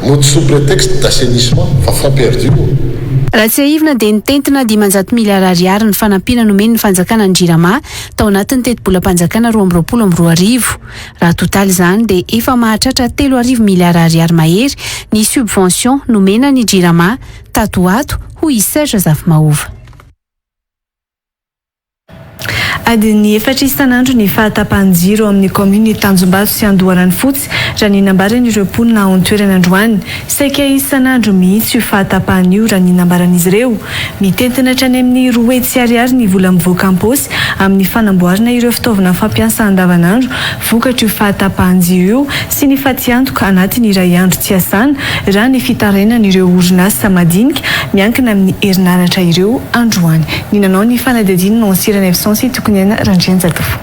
Mody sous prétexte d'assainissement fa fonds perdu io. Raha tsiahivina dia nitentina 500 miliara ariary ny fanampiana nomen'ny fanjakana ny Jirama tao anatin'ny tetibolam-panjakana 2022. Raha atotaly izany dia efa mahatratra 3000 miliara ariary mahery ny subvention nomena ny Jirama tato ho ato, hoy i Serge Zafimahova. Adin'ny efatra isan'andro ny fahatapahan-jiro ao amin'ny kaominin'i Tanjombato sy Andoharanofotsy, raha ny nambaran'ireo mponina ao an-toerana androany. Saika isan'andro mihitsy io fahatapahana io raha ny nambaran'izy ireo. Mitentina hatrany amin'ny 200 ariary ny vola mivoaka am-paosy amin'ny fanamboarana ireo fitaovana fampiasa andavanandro vokatr'io fahatapahan-jiro io sy ny fatiantoka anatin'ny iray andro tsy iasana raha ny fitarainan'ireo orinasa madinika miankina amin'ny herinaratra ireo androany. Ny nanao ny fanadihadiana no Antsiranaivoson sy Tokoniaina Randrianjatovo.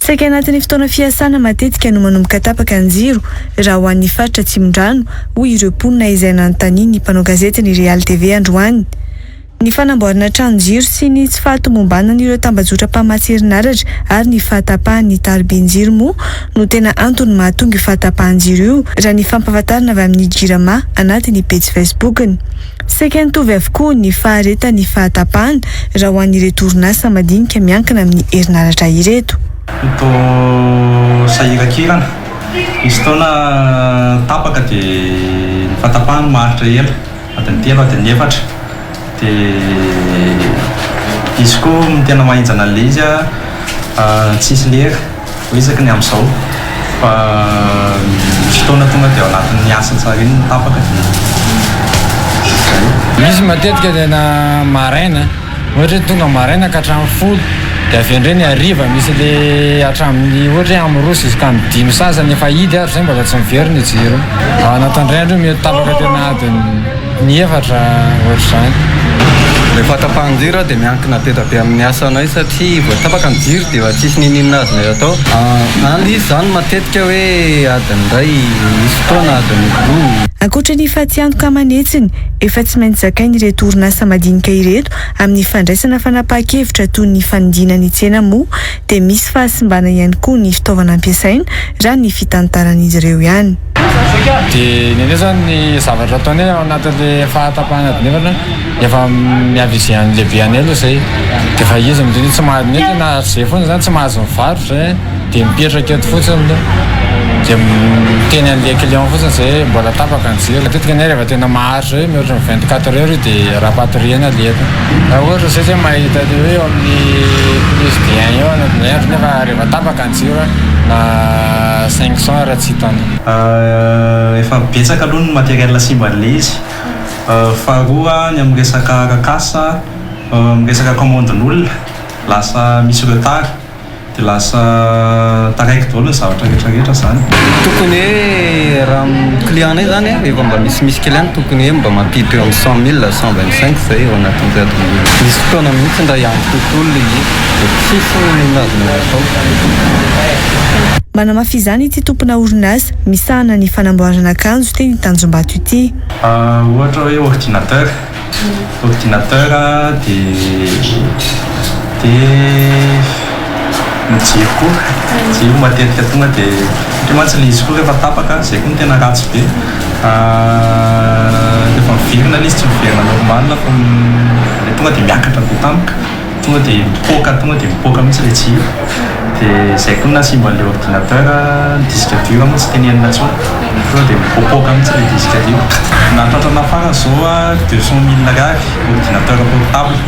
Saika anatin'ny fotoana fiasana matetika no manomboka tapaka ny jiro raha ho an'ny faritra Atsimondrano, hoy ireo mponina izay nanontanian'ny mpanao gazety ny Real TV androany. Ny fanamboarana tranon-jiro sy ny tsy fahatomombanan'ireo tambajotra mpamatsy herinaratra ary ny fahatapahan'ny tarobin-jiro moa no tena antony mahatonga io fahatapahan-jiro io raha ny fampahafantarana avy amin'ny Jirama anatin'ny pejy Facebook-ny. Saika nitovy avokoa ny faharetan'ny fahatapahana raha ho an'ireto orinasa madinika miankina amin'ny herinaratra ireto. Plutôt sahirankirana. Misy fotoana tapaka dia ny fahatapahana maharitra ela, adiny telo, adiny efatra. Dia izy koa ny tena mahenjana an'ilay izy tsisy lera. Hoe isaky ny amin'izao fa misy fotoana tonga dia ao anatin'ny asa tsara iny no tapaka dia izay. Misy matetika tena maraina, ohatra hoe tonga maraina ka hatramin'ny folo dia avy eo indray ny hariva misy le hatramin'ny ohatra hoe amin'ny roa jusqu'amin'ny dimy sasany efa hidy ary izay mbola tsy miverina io jiro io. Ao anatin'ny iray andro io mety tapaka tena adiny Ny efatra ohatr'izany. Ilay fahatapahan-jiro dia miankina be dia be amin'ny asanay satria vao tapaka ny jiro dia efa tsisy n'inon'inona azonay atao. Any izy izany matetika hoe adiny iray, misy fotoana adiny roa. Ankoatra ny fatiantoka aman'hetsiny, efa tsy maintsy zakain'ireto orinasa madinika ireto amin'ny fandraisana fanapahan-kevitra toy ny fanidiana ny tsena moa dia misy fahasimbana ihany koa ny fitaovana ampiasaina raha ny fitantaran'izy ireo ihany. Dia ny anay zany ny zavatra ataonay ao anatin'le fahatapahana adiny efatra efa mi-aviser an'ny lehibe anay aloha zay dia efa izy miteny hoe tsy mahazo ny tena zay foana zany tsy mahazo mivarotra zay dia mipetraka eto fotsiny aloha dia miteny an'le client fotsiny zay hoe mbola tapaka ny jiro. Matetika ny anay rehefa tena maharitra hoe mihoatra ny 24 heures io dia rapatrier-na le entana. Raha ohatra zay zay mahita le hoe eo amin'ny plus de un eo anatin'ny andro nefa rehefa tapaka ny jiro na 500 raha tsy hitany. Efa betsaka aloha ny matériel simba an'ilay izy. Faharoa ny amin'ny resaka arak'asa, amin'ny resaka commande-n'olona, lasa misy retard dia lasa taraiky daholo ny zavatra rehetra rehetra izany. Tokony hoe raha amin'ny client-nay izany efa mba misimisy kely ihany tokony hoe mba mampiditra eo amin'ny cent mille, cent vingt cinq izay eo anatin'izay adiny. Misy fotoana mihitsy indray andro tontolo ilay izy dia tsisy n'inon'inona azonao atao. Manamafy izany ity tompona orinasa misahana ny fanamboarana akanjo teny Tanjombato ity. Ohatra hoe ordinateur, ordinateur dia dia ny jiro koa, jiro matetika tonga dia satria mantsy ilay izy koa rehefa tapaka izay koa no tena ratsy be, rehefa miverina ilay izy tsy miverina normal fa tonga dia miakatra be tampoka. Tonga dia mipoaka tonga dia mipoaka mihitsy ilay jiro. Dia izay koa no nahasimba an'ilay ordinateur, ny disque dur moa tsy tenenina intsony. Tonga dia mipoapoaka mihitsy ilay disque dur. Nahatratra nafarana izao 200 mille ariary ordinateur portable.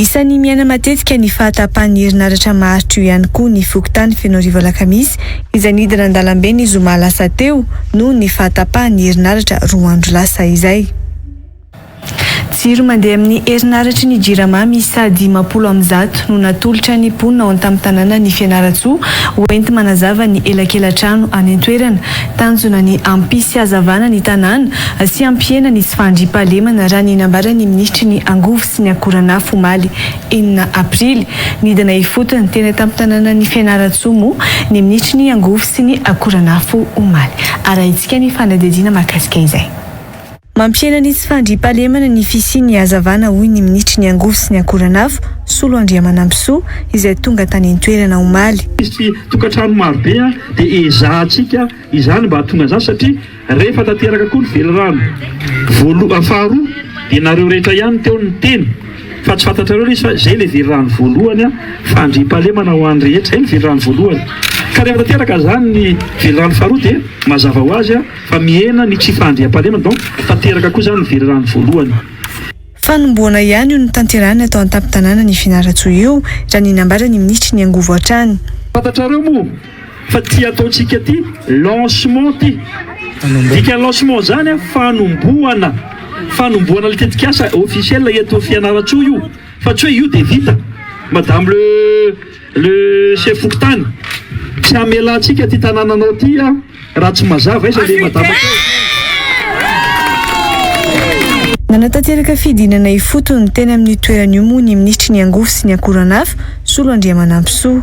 Isan'ny miaina matetika ny fahatapahan'ny herinaratra maharitra io ihany koa ny fokontany Fenoarivo Alakamisy izay nidina an-dalambe ny zoma lasa teo noho ny fahatapahan'ny herinaratra roa andro lasa izay. Jiro mandeha amin'ny herinaratry ny Jirama miisa 150 no natolotra ny mponina ao an-tampon-tanànan'i Fianarantsoa ho enti-manazava ny elakela-trano any an-toerana. Tanjona ny hampisy hazavana ny tanàna sy hampihena ny tsy fahandriampahalemana raha ny nambaran'ny minisitry ny angovo sy ny akoranafo omaly enina aprily. Nidina ifotony teny an-tampon-tanànan'i Fianarantsoa moa ny minisitry ny angovo sy ny akoranafo omaly. Arahintsika ny fanadihadiana mahakasika izay. Mampihena ny tsy fandriampahalemana ny fisian'ny hazavana hoy ny minisitry ny angovo sy ny akoranafo, Solo Andriamanampisoa, izay tonga tany an-toerana omaly. Misy tokantrano marobe dia ezahantsika izany mba hahatonga an'izany satria rehefa tanteraka koa ny velirano voaloha faharoa dia nareo rehetra ihany teo niteny fa tsy fantatrareo ilay izy fa izay ilay velirano voalohany fandriampahalemana ho an'ny rehetra izay ny velirano voalohany ka rehefa tanteraka izany ny velirano faharoa dia mazava ho azy Fa mihena ny tsy fahandriampahalemana donc tanteraka koa zany ny velirano voalohany. Fanombohana ihany io notanterahina tao an-tampon-tanànan'i Fianarantsoa io, raha ny nambaran'ny minisitry ny angovo hatrany. Fantatrareo moa fa ty ataontsika ty lancement ty. Dikan'ny lancement zany an, fanombohana, fanombohana le tetikasa officiel eto Fianarantsoa io, fa tsy hoe io de vita. Madame le le chef fokontany, tsy hamela antsika ty tanànanao ty an. Raha tsy mazava aiza le madama teo? Nanatanteraka fidinana ifotony teny amin'io toerana io moa ny minisitry ny angovo sy ny akoranafo, Solo Andriamanampisoa.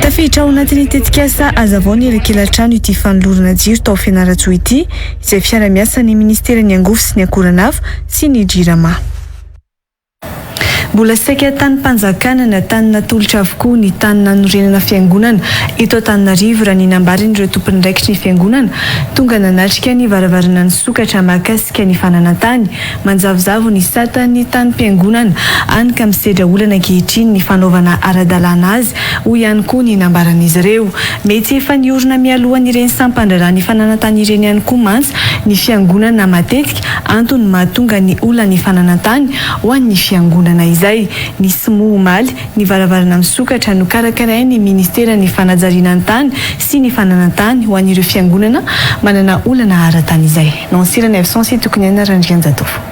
Tafiditra ao anatin'ny tetikasa Hazavao ny elakelan-trano ity fanolorana jiro tao Fianarantsoa ity, izay fiara-miasan'ny minisiteran'ny angovo sy ny akoranafo sy ny Jirama. Mbola saika tanim-panjakana na tany natolotra avokoa ny tany nanorenana fiangonana eto Antananarivo raha ny nambaran'ireo tompon'andraikitry ny fiangonana tonga nanatrika ny varavarana nisokatra mahakasika ny fananan-tany. Manjavozavo ny satan'ny tanim-piangonana any ka misedra olana ankehitriny ny fanaovana ara-dalàna azy hoy ihany koa ny nambaran'izy ireo. Mety efa niorina mialohan'ireny sampan-draharaha ny fananan-tany ireny ihany koa mantsy ny fiangonana matetika Antony mahatonga ny olan'ny fananan-tany ho an'ny fiangonana izay. Nisy moa omaly ny varavarana misokatra nokarakarain'ny ministeran'ny fanajariana ny tany sy ny fananan-tany ho an'ireo fiangonana manana olana ara-tany izay. Nancy Ranaivoson sy Tokiniaina Randrianjatovo.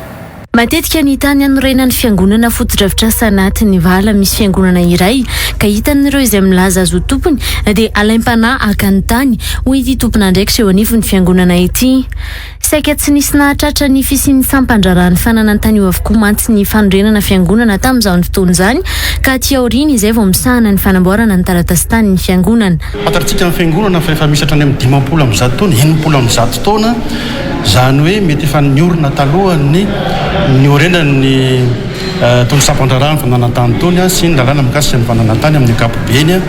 Matetika ny tany anorenan'ny fiangonana fotodrafitrasa anatin'ny vala misy fiangonana iray ka hitan'ireo izay milaza azy ho tompony dia alaim-panahy haka ny tany, hoy ity tompon'andraikitra eo anivon'ny fiangonana ity. Saika tsy nisy nahatratra ny fisian'ny sampan-draharahan'ny fananan-tany io avokoa mantsy ny fanorenana fiangonana tamin'izany fotoana izany ka aty aoriana izay vao misahana ny fanamboarana ny taratasin-tanin'ny fiangonana. Fantatritsika ny fiangonana fa efa misy hatrany amin'ny 150 taona, 160 taona, izany hoe mety efa niorina talohan'ny niorenan'ny itony sampan-draharahan'ny fananan-tany itony sy ny lalàna mikasika ny fananan-tany amin'ny ankapobeny.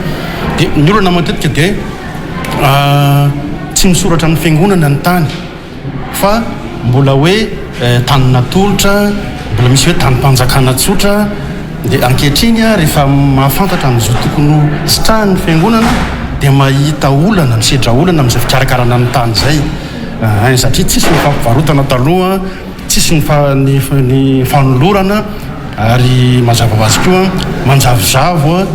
Dia ny olana matetika dia. Tsy misoratra amin'ny fiangonana ny tany fa mbola hoe tany natolotra, mbola misy hoe tanim-panjakana tsotra. Dia ankehitriny rehefa mahafantatra ny zo tokony ho sitrahan'ny fiangonana dia mahita olana, misedra olana amin'izay fikarakarana ny tany izay. Satria tsisy ny fampivarotana taloha, tsisy ny ny fanolorana ary mazava ho azy koa manjavozavo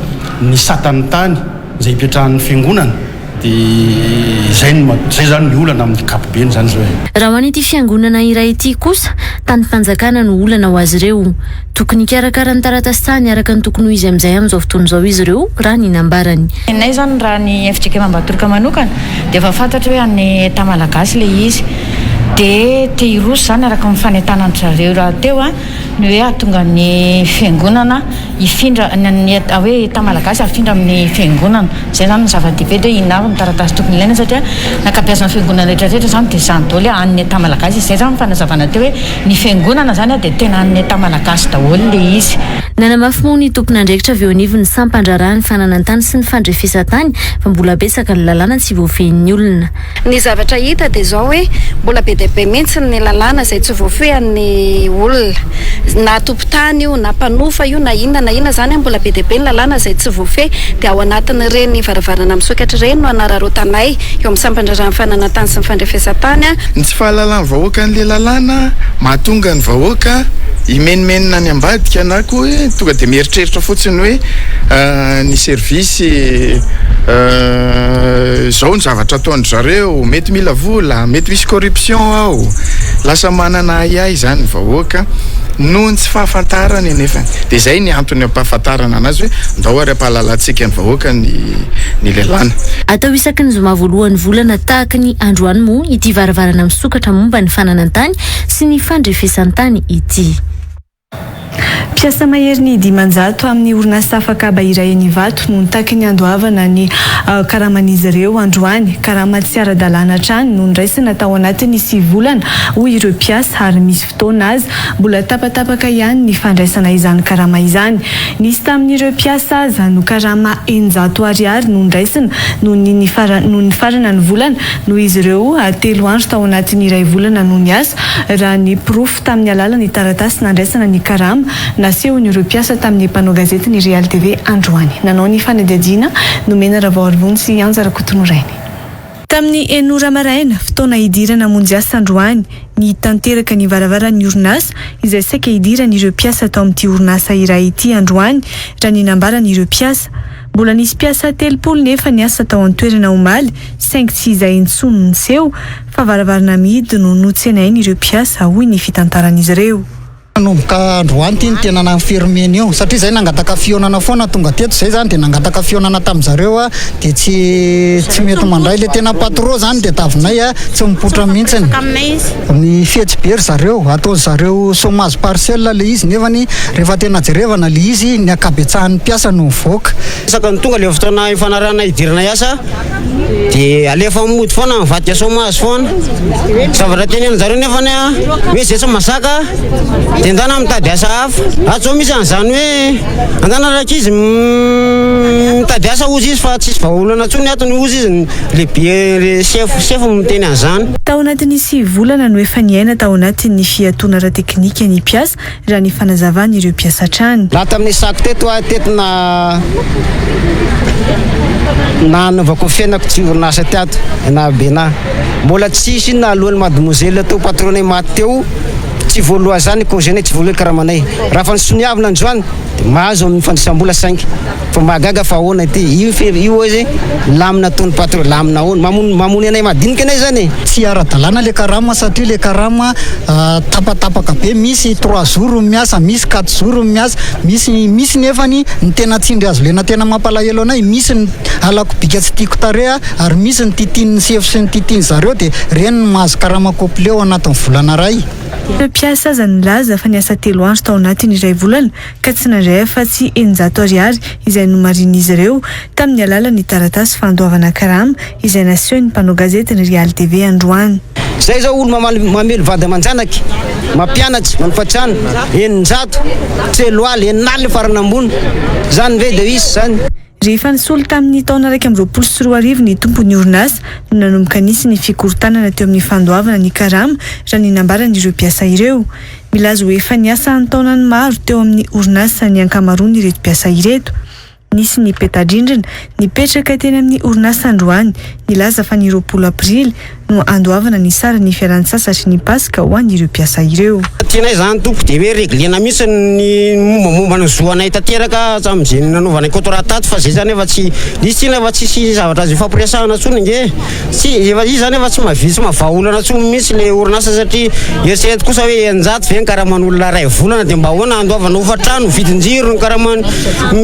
ny satan'ny tany. Izay ipetrahan'ny fiangonana dia izay no izay izany ny olana amin'ny ankapobeny izany izao e. Raha ho an'ity fiangonana iray ity kosa, tanim-panjakana no olana ho azy ireo. Tokony hikarakara ny taratasin-tany araka ny tokony ho izy amin'izay amin'izao fotoana izao izy ireo, raha ny nambarany. Ny anay izany raha ny fjkm Ambatoroka manokana dia efa fantatra hoe an'ny Etat Malagasy ilay izy dia te hiroso izany araka ny fanentanan-dry zareo rahateo ny hoe hahatonga ny fiangonana hifindra ny hoe Etat Malagasy hafindra amin'ny fiangonana. Izay izany no zava-dehibe dia hoe inona avy ny taratasy tokony ilaina satria ny ankabeazan'ny fiangonana rehetra rehetra izany dia izany daholo hoe an'ny Etat Malagasy. Izay izany ny fanazavana teo hoe ny fiangonana izany dia tena an'ny Etat Malagasy daholo ilay izy. Nanamafy moa ny tompon'andraikitra avy eo anivon'ny sampan-draharahan'ny fananan-tany sy ny fandrefesan-tany fa mbola betsaka ny lalàna tsy voafehin'ny olona. Ny zavatra hita dia izao hoe mbola be dia be mihitsy ny lalàna izay tsy voafehin'ny olona. Na tompon-tany io, na mpanofa io, na inona na inona izany an, mbola be dia be ny lalàna izay tsy voafehy. Dia ao anatin'ireny varavarana misokatra ireny no anararaotanay eo amin'ny sampan-draharahan'ny fananan-tany sy ny fandrefesan-tany. Ny tsy fahalalan'ny vahoaka an'ilay lalàna mahatonga ny vahoaka himenomenona any ambadika na koa hoe tonga dia mieritreritra fotsiny hoe ny service izao ny zavatra ataon-dry zareo, mety mila vola, mety misy corruption ao. Lasa manana ahiahy izany ny vahoaka noho ny tsy fahafantarany anefany. Dia izay ny antony ampahafantarana anazy hoe ndao ary ampahalalantsika ny vahoaka ny ny lalàna. Atao isaky ny zoma voalohan'ny volana tahaka ny androany moa ity varavarana misokatra momba ny fananan-tany sy ny fandrefesan-tany ity. Mpiasa maherin'ny 500 amin'ny orinasa afakaba iray eny Ivato no nitaky ny handoavana ny karaman'izy ireo androany. Karama tsy ara-dalàna hatrany no noraisina tao anatin'ny sivy volana, hoy ireo mpiasa, ary misy fotoana aza mbola tapatapaka ihany ny fandraisana izany karama izany. Nisy tamin'ireo mpiasa aza no karama 600 ariary no noraisina noho ny noho nifarana ny volana noho izy ireo telo andro tao anatin'ny iray volana no niasa, raha ny porofo tamin'ny alalan'ny taratasy nandraisana ny karama nasehon'ireo mpiasa tamin'ny mpanao gazety ny Real TV androany. Nanao ny fanadihadiana nomena Ravaoarivony sy Anja Rakotonorainy. Tamin'ny enina ora maraina, fotoana hidirana hamonjy asa androany, nihidy tanteraka ny varavaran'ny orinasa izay saika hidiran'ireo mpiasa tao amin'ity orinasa iray ity androany, raha ny nambaran'ireo mpiasa. Mbola nisy mpiasa 30 nefa niasa tao an-toerana omaly saingy tsy izay intsony no niseho fa varavarana mihidy no notsenain'ireo mpiasa, hoy ny fitantaran'izy ireo. Nanomboka androany ity no tena na-fermer-ny io satria izay nangataka fihaonana foana tonga teto izay izany dia nangataka fihaonana tamin'izareo dia tsy tsy mety mandray ilay tena patron izany dia tavinay tsy mipoitra mihitsiny. Ny fetsy be ry zareo, ataon zareo chômage partiel le izy nefany rehefa tena jerevana le izy ny ankabetsahan'ny mpiasa no mivoaka. Isaka ny tonga le fotoana ifanarahana hidirana hiasa de alefa mody foana mivadika chômage foana. Zavatra tenenin-jareo nefany a hoe zay tsy mazaka de ndana mitady asa hafa. Ato zao misy an'izany hoe andana rankizy mitady asa hozy izy fa tsisy vahaolana intsony ato ny hozy izy ny lehibe le chef chef miteny an'izany. Tao anatin'ny sivy volana no efa niaina tao anatin'ny fiatoana ara-teknika ny mpiasa, raha ny fanazavan'ireo mpiasa hatrany. Raha tamin'ny nisako teto aho teto na nanaovako ny fiainako tsy orinasa teto na Bena mbola tsisy na alohan'ny mademoiselle teo patron-nay maty teo tsy voaloha zany congé-nay tsy voaloha karamanay raha fa nisoniavina androany de mahazo amin'ny fandraisam-bola saingy Fa mahagaga fa ahoana ity? Io fe io ozy lamina ataon'ny patron lamina ahoana? Mamono mamono anay madinika anay zany e! Tsy ara-dalàna le karama satria le karama tapatapaka be, misy trois jours ny miasa, misy quatre jours ny miasa, misy misy nefany ny tena tsindry hazo lena tena mampalahelo anay, misy ny halako bika tsy tiako tarehy ary misy ny titian'ny sefo sy ny titian'ny zareo dia reny no mahazo karama complet ao anatin'ny volana iray. Ireo mpiasa aza nilaza fa niasa telo andro tao anatin'ny iray volana ka tsy nandray afa-tsy 600 ariary izay nomarihin'izy ireo tamin'ny alalan'ny taratasy fandoavana karama izay nasehon'ny mpanao gazety ny Real TV androany. Zay zao olo mamaly mamelo vady aman-janaky, mampianatry, manofa trano, 600, telo aly, enina alina farany ambony, zany ve de hisy zany? Rehefa nisolo tamin'ny taona 2021 ny tompon'ny orinasa no nanomboka nisy ny fikorontanana teo amin'ny fandoavana ny karama raha ny nambaran'ireo mpiasa ireo. Milaza ho efa niasa an-taonany maro teo amin'ny orinasa ny ankamaroan'ireto mpiasa ireto. Nisy ny peta-drindrina nipetraka teny amin'ny orinasa androany nilaza fa ny 20 aprily no andoavana ny saran'ny fialan-tsasatry ny Paska ho an'ireo mpiasa ireo. Tianay izany tompoko dia hoe reglena mihitsy ny mombamomba ny zo anay tanteraka hatramin'izay nanaovanay contrat tato fa zay zany efa tsy nisy tsina efa tsisy zavatra azo ifampiresahana intsony ange tsy efa izy zany efa tsy mahavita tsy mahavaha olana intsony mihitsy le orinasa satria eritrereto kosa hoe 600 ve ny karaman'olona iray volana dia mba ahoana andoavana hofantrano vidin-jiro ny karaman'ny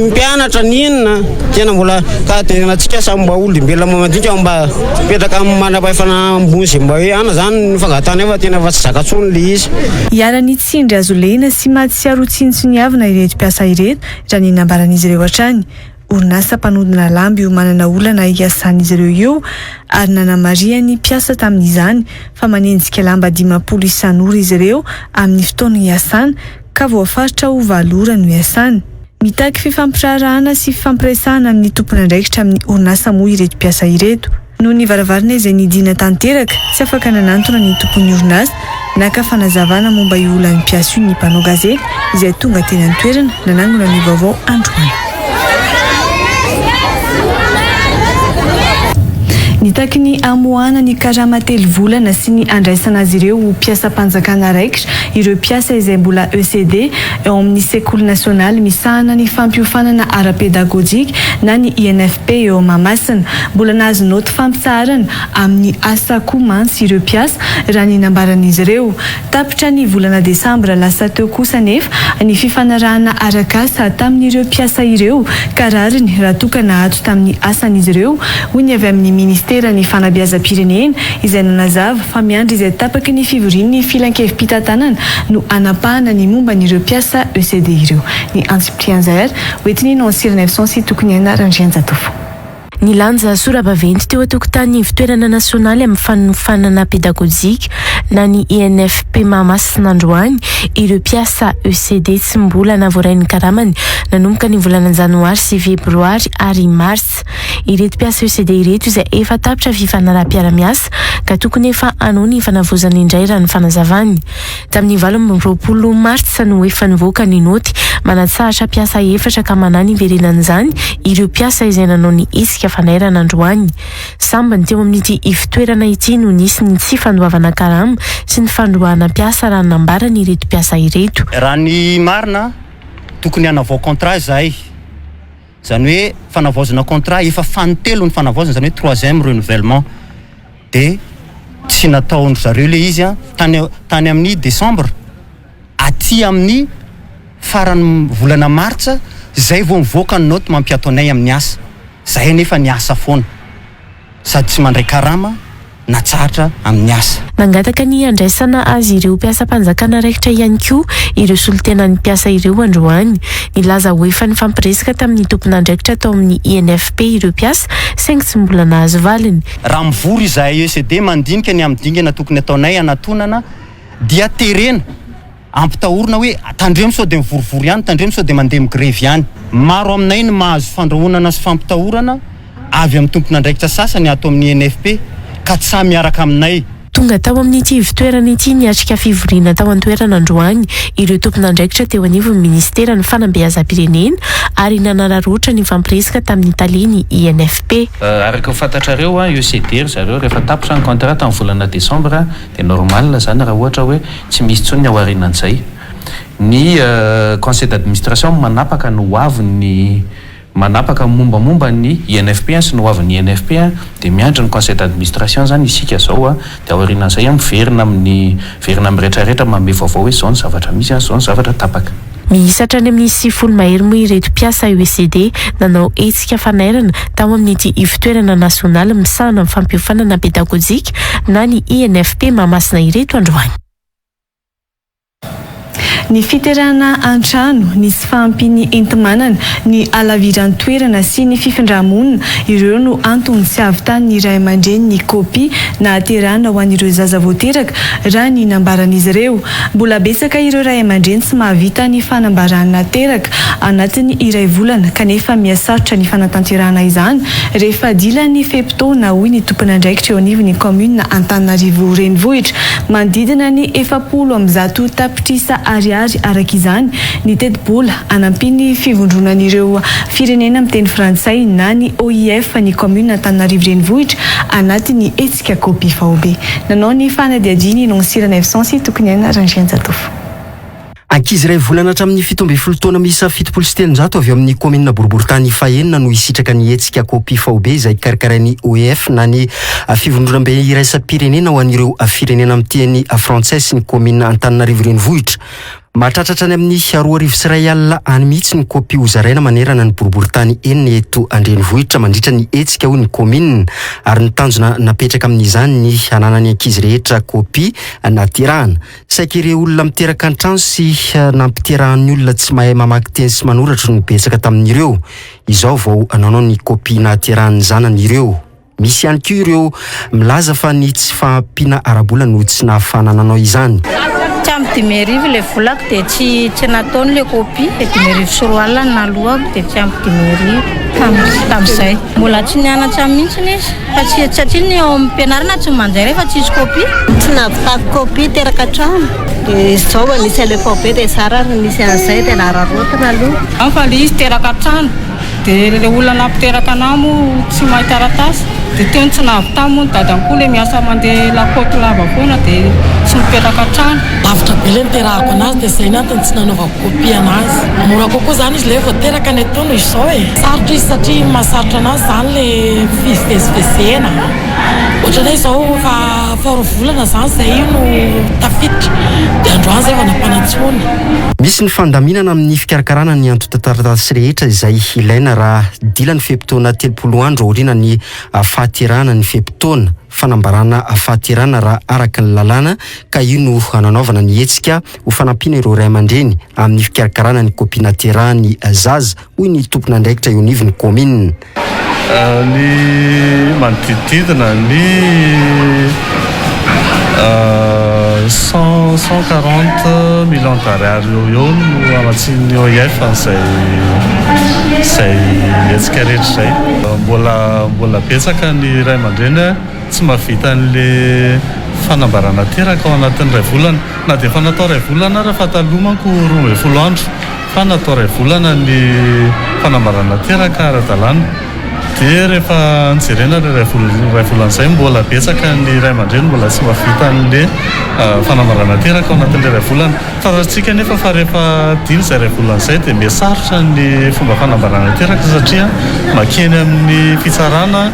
mpianatra ny inona Tena mbola ka tena antsika samy mba olombelona madinika mba mipetraka amin'ny manam-pahefana ambony izay mba hoe ana zany ny fangatahana fa tena efa tsy zaka intsony le izy. Iharan'ny tsindry azo lena sy mahatsiaro ho tsinontsiniavina ireto mpiasa ireto, raha ny nambaran'izy ireo hatrany. Orinasa mpanodina lambo io manana olana iasan'izy ireo io ary nanamarihan'ny mpiasa tamin'izany fa manenjika lamba 50 isan'ora izy ireo amin'ny fotoana iasana ka voafaritra ho valo ora no iasana. Mitaky fifampiraharahana sy fifampiresahana amin'ny tompon'andraikitra amin'ny orinasa moa ireto mpiasa ireto. Noho ny varavarana izay nidina tanteraka, tsy afaka nanantona ny tompon'ny orinasa naka fanazavana momba io olan'ny mpiasa io ny mpanao gazety izay tonga teny an-toerana nanangona ny vaovao androany. Nitaky ny hamoahana ny karama telo volana sy ny handraisana azy ireo ho mpiasam-panjakana raikitra ireo mpiasa izay mbola ECD eo amin'ny sekoly nasionaly misahana ny fampiofanana ara-pedagojika na ny INFP eo Mahamasina. Mbola nahazo naoty fampitsaharana amin'ny asa koa mantsy ireo mpiasa raha ny nambaran'izy ireo. Tapitra ny volana desambra lasa teo kosa anefa ny fifanarahana arak'asa tamin'ireo mpiasa ireo ka rariny raha toa ka naato tamin'ny asany izy ireo, hoy ny avy amin'ny ministeran'ny fanabeazam-pirenena izay nanazava fa miandry izay tapaky ny fivorian'ny filankevi-pitantanana no hanapahana ny momba an'ireo mpiasa ECD ireo. Ny antsipirian'izay ary hoentin'i Nancy Ranaivoson sy Tokoniaina Randrianjatovo. Nilanja sora-baventy teo an-tokotanin'ny Ivontoerana nasionaly amin'ny fanofanana pedagojika na ny INFP Mahamasina androany ireo mpiasa ECD tsy mbola nahavoaray ny karamany nanomboka ny volana janoary sy febroary ary martsa. Ireto mpiasa ECD ireto izay efa tapitra fifanaraham-piarahamiasa ka tokony efa hanao ny fanavaozana indray raha ny fanazavany. Tamin'ny 28 martsa no efa nivoaka ny naoty manatsahatra mpiasa efatra ka manahy ny hiverenan'izany ireo mpiasa izay nanao ny hetsika fanairana androany. Sambany teo amin'ity ivotoerana ity no nisy ny tsy fandoavana karama sy ny fandroahana mpiasa raha ny nambaran'ireto mpiasa ireto. Raha ny marina, tokony hanavao contrat izahay. Izany hoe fanavaozana contrat efa fanintelony ny fanavaozana, izany hoe troisième renouvellement. Dia tsy nataon-dry zareo ilay izy an, tany tany amin'ny décembre, aty amin'ny faran'ny volana martsa izay vao mivoaka ny note mampiato anay amin'ny asa. Zahay anefa niasa foana sady tsy mandray karama natsahatra amin'ny asa. Nangataka ny handraisana azy ireo mpiasam-panjakana raikitra ihany koa ireo solontenan'ny mpiasa ireo androany. Nilaza ho efa nifampiresaka tamin'ny tompon'andraikitra tao amin'ny INFP ireo mpiasa saingy tsy mbola nahazo valiny. Raha mivory izahay ECD mandinika ny amin'ny dingana tokony ataonay hanatonana dia terena, ampitahorina hoe tandremo sao dia mivorivory any, tandremo sao dia mandeha migrevy any. Maro aminay ny mahazo fandrahonana sy fampitahorana avy amin'ny tompon'andraikitra sasany ato amin'ny INFP ka tsy sahy miaraka aminay. Tonga tao amin'ity ivontoerana ity niatrika fivoriana tao an-toerana androany ireo tompon'andraikitra teo anivon'ny minisiteran'ny fanabeazam-pirenena ary nanararaotra nifampiresaka tamin'ny talen'ny INFP. Araka ny fantatrareo, ECD ry zareo rehefa tapitra ny contrat tamin'ny volana décembre dia normal izany raha ohatra hoe tsy misy intsony ny ao aorianan'izay. Ny conseil d'administration manapaka ny ho avin'ny Manapaka ny mombamomba ny INFP sy ny hoavin'ny INFP dia miandry ny conseil d'administration izany isika izao dia aorianan'izay miverina amin'ny miverina amin'ny rehetrarehetra manome vaovao hoe izao ny zavatra misy izao ny zavatra tapaka. Miisa hatrany amin'ny 90 mahery moa ireto mpiasa ECD nanao hetsika fanairana tao amin'ity ivontoerana nasionaly misahana ny fampiofanana pedagojika na ny INFP Mahamasina ireto androany. Ny fiterahana an-trano, ny tsy fahampian'ny enti-manana, ny halaviran-toerana sy ny fifindra-monina, ireo no antony tsy hahavitan'ny ray aman-dreny ny kopia nahaterahana ho an'ireo zaza vao teraka, raha ny nambaran'izy ireo. Mbola betsaka ireo ray aman-dreny tsy mahavita ny fanambarana teraka anatin'ny iray volana kanefa miha-sarotra ny fanatanterahana izany rehefa dila ny fe-potoana, hoy ny tompon'andraikitra eo anivon'ny kaominina Antananarivo Renivohitra. Manodidina ny 140 tapitrisa ariary araka izany ny tetibola hanampian'ny fivondronan'ireo firenena miteny frantsay na ny OIF ny kaominina Antananarivo Renivohitra anatin'ny hetsika Kopy Faobe. Nanao ny fanadihadiana i Nancy Ranaivoson sy Tokiniaina Randrianjatovo. Ankizy iray volana hatramin'ny 17 taona miisa 370 avy ao amin'ny kaominina boriborintany fahenina no hisitraka ny hetsika Kopy Faobe izay karakarain'ny OEF na ny Fivondronambe iraisam-pirenena ho an'ireo firenena miteny frantsay sy ny kaominina Antananarivo Renivohitra. Mahatratra hatrany amin'ny 1020 any mihitsy ny kopia hozaraina manerana ny boriborintany enina eto an-drenivohitra mandritra ny hetsika hoy ny kaominina ary ny tanjona napetraka amin'izany ny hananan'ny ankizy rehetra kopia naterahana. Saika ireo olona miteraka an-trano sy nampiterahan'ny olona tsy mahay mamaky teny sy manoratra no betsaka tamin'ireo. Izao vao nanao ny kopia nahaterahan'ny zanany ireo. Misy ihany koa ireo milaza fa ny tsy fahampiana ara-bola no tsy nahafahana nanao izany. Tsy ampy 5000 ilay volako dia tsy tsy nataony ilay kopia, dia 2005 no naloako dia tsy ampy 5000 tamin'izay. Mbola tsy nianatra mihitsy izy. Fa tsy satria ny ao amin'ny mpianarana tsy mandray rehefa tsisy copie. Tsy nahavitako copie teraka an-trano dia izao vao nisy an'ilay faobe dia zara ary nisy an'izay dia nararaotina aloha. An fa le izy teraka an-trano dia le olona nampiteraka anah moa tsy mahay taratasy Dia teo no tsy nahavitany moa ny dadany koa ilay miasa mandeha la côte lava foana dia tsy mipetraka an-trano. Lavitra be ilay niterahako anazy dia izay ny antony tsy nanaovako copie anazy. Mora kokoa izany izy ilay vao teraka ny atao noho izao e. Sarotra izy satria ny mahasarotra anazy izany ilay fivezivezena. Ohatran'ny hoe izao efa efa roa volana izany izay io no tafiditra dia androany izay vao nampanantsoina. Misy ny fandaminana amin'ny fikarakarana ny antontan-taratasy rehetra izay ilaina raha dila ny fe-potoana 30 andro aoriana ny fahaterahana ny fe-potoana fanambarana fahaterahana raha araka ny lalàna ka io no nanaovana ny hetsika ho fanampiana ireo ray aman-dreny amin'ny fikarakarana ny kopia naterahan'ny zaza hoy ny tompon'andraikitra eo anivon'ny kaominina. Ny manodidididina ny 140 millions d'ariary eo ho eo no hamatsian'ny OIF an'izay izay hetsika rehetra izay. Mbola mbola betsaka ny ray aman-dreny tsy mahavita an'ilay fanambarana teraka ao anatin'ny iray volana. Na dia efa natao iray volana ara fa taloha manko 12 andro. Fa natao iray volana ny fanambarana teraka ara-dalàna. Dia rehefa nojerena ilay iray iray volana izay, mbola betsaka ny ray aman-dreny mbola tsy mahavita an'ilay fanambarana teraka ao anatin'ilay iray volana. Fantatsika anefa fa rehefa dila izay iray volana izay dia miha-sarotra ny fomba fanambarana teraka satria mankeny amin'ny fitsarana.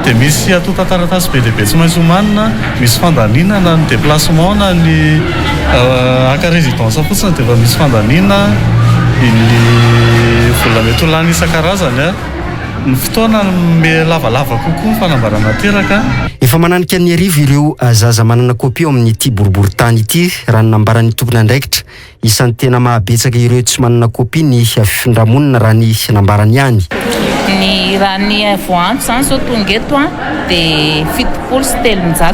Dia misy antontan-taratasy be dia be tsy maintsy omanina, misy fandaniana na ny déplacement na ny haka résidence fotsiny dia efa misy fandaniana, ny vola mety ho lany isan-karazany, ny fotoana miha lavalava kokoa ny fanambarana teraka. Efa mananika ny arivo ireo zaza manana kopia ao amin'ity boriborintany ity, raha ny nambaran'ny tompon'andraikitra. Isan'ny tena mahabetsaka ireo tsy manana kopia ny fifindramonina raha ny nambarany ihany. Ny raha ny voaantso izany izao tonga eto an dia 370.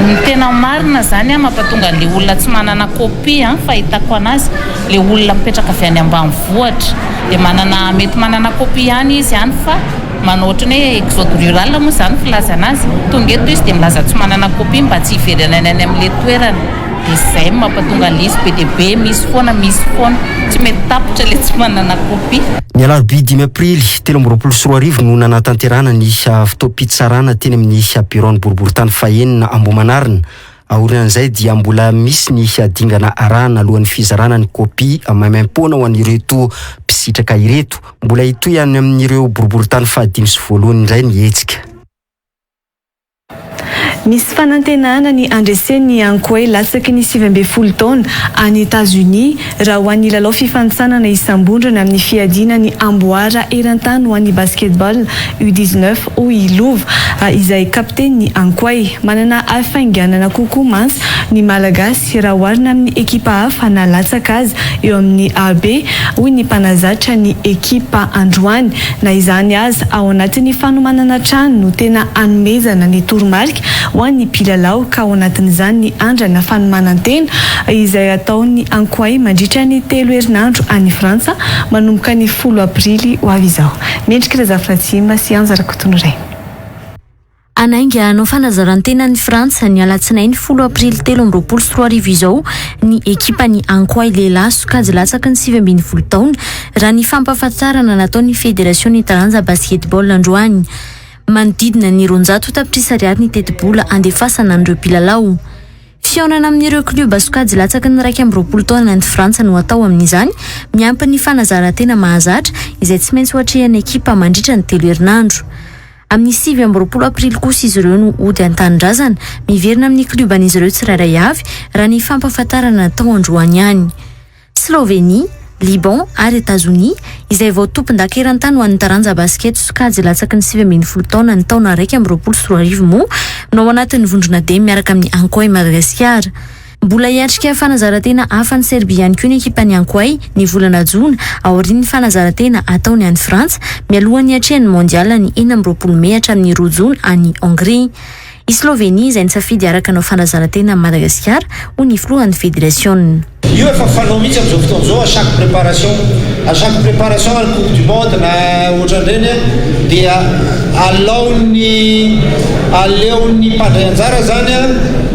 Ny tena marina izany an mampatonga an'ilay olona tsy manana kopia an fahitako anazy ilay olona mipetraka avy any ambanivohitra dia manana mety manana kopia ihany izy any fa manao ohatran'ny hoe exode rural moa izany filazana azy, tonga eto izy dia milaza tsy manana kopia mba tsy hiverenany any amin'ilay toerana. Dia izay no mampatonga an'ilay izy be dia be, misy foana, misy foana. Tsy mety tapitra ilay tsy manana copie. Ny alarobia dimy aprily 2023 no nanatanterahana ny fotoam-pitsarana teny amin'ny biraon'ny boriborintany fahenina Ambohimanarina. Aorian'izay dia mbola misy ny dingana arahana alohan'ny fizarana ny kopia maimaimpoana ho an'ireto mpisitraka ireto. Mbola hitohy any amin'ireo boriborintany fahadimy sy voalohany indray ny hetsika. Misy fanantenana ny handresen'ny Ankoay latsaky ny 19 taona any Etazonia raha ho an'ny lalao fifanintsanana isam-bondrona amin'ny fiadiana ny amboara eran-tany ho an'ny basketball U 19 hoy i Lova izay kapitenin'ny Ankoay. Manana hafainganana kokoa mantsy ny Malagasy raha oharina amin'ny ekipa hafa na latsaka aza eo amin'ny AB hoy ny mpanazatra ny ekipa androany. Na izany aza, ao anatin'ny fanomanana hatrany no tena hanomezana ny toromarika ho an'ny mpilalao ka ao anatin'izany ny andrana fanomanan-tena izay hataon'ny Ankoay mandritra ny telo herinandro any Frantsa manomboka ny folo aprily ho avy izao. Mendrika Razafiratsimba sy Anja Rakotonoray. Hanainga hanao fanazaran-tena any Frantsa ny alatsinainy folo aprily 2023 izao ny ekipan'ny Ankoay lehilahy sokajy latsaky ny 19 taona, raha ny fampahafantarana nataon'ny federasion'ny taranja basketball androany. Manodidina ny 200 tapitrisa ariary ny tetibola handefasana an'ireo mpilalao. Fihaonana amin'ireo klioba sokajy latsaky ny 21 taona any Frantsa no hatao amin'izany, miampy ny fanazaran-tena mahazatra izay tsy maintsy ho atrehan'ny ekipa mandritra ny telo herinandro. Amin'ny 29 aprily kosa izy ireo no hody an-tanindrazana, miverina amin'ny klioban'izy ireo tsirairay avy, raha ny fampahafantarana natao androany ihany. Slovenie, Liban ary Etazonia, izay vao tompondaka eran-tany ho an'ny taranja basikety sokajy latsaky ny 19 taona ny taona 2021 moa, no ao anatin'ny vondrona D miaraka amin'ny Ankoay Madagasikara. Mbola hiatrika fanazaran-tena hafa any Serbia ihany koa ny ekipan'ny Ankoay ny volana jona, aorian'ny fanazaran-tena ataony any Frantsa, mialohan'ny hiatrehany ny Mondial ny 26 mey hatramin'ny roa jona any Hongrie. I Slovenie izay nisafidy hiaraka hanao fanazaran-tena amin'i Madagasikara, hoy ny filohan'ny federasiona. Io efa fanao mihitsy amin'izao fotoana izao à chaque préparation, à chaque préparation any coupe du monde na ohatran'ireny dia alaon'ny aleon'ny mpandray anjara zany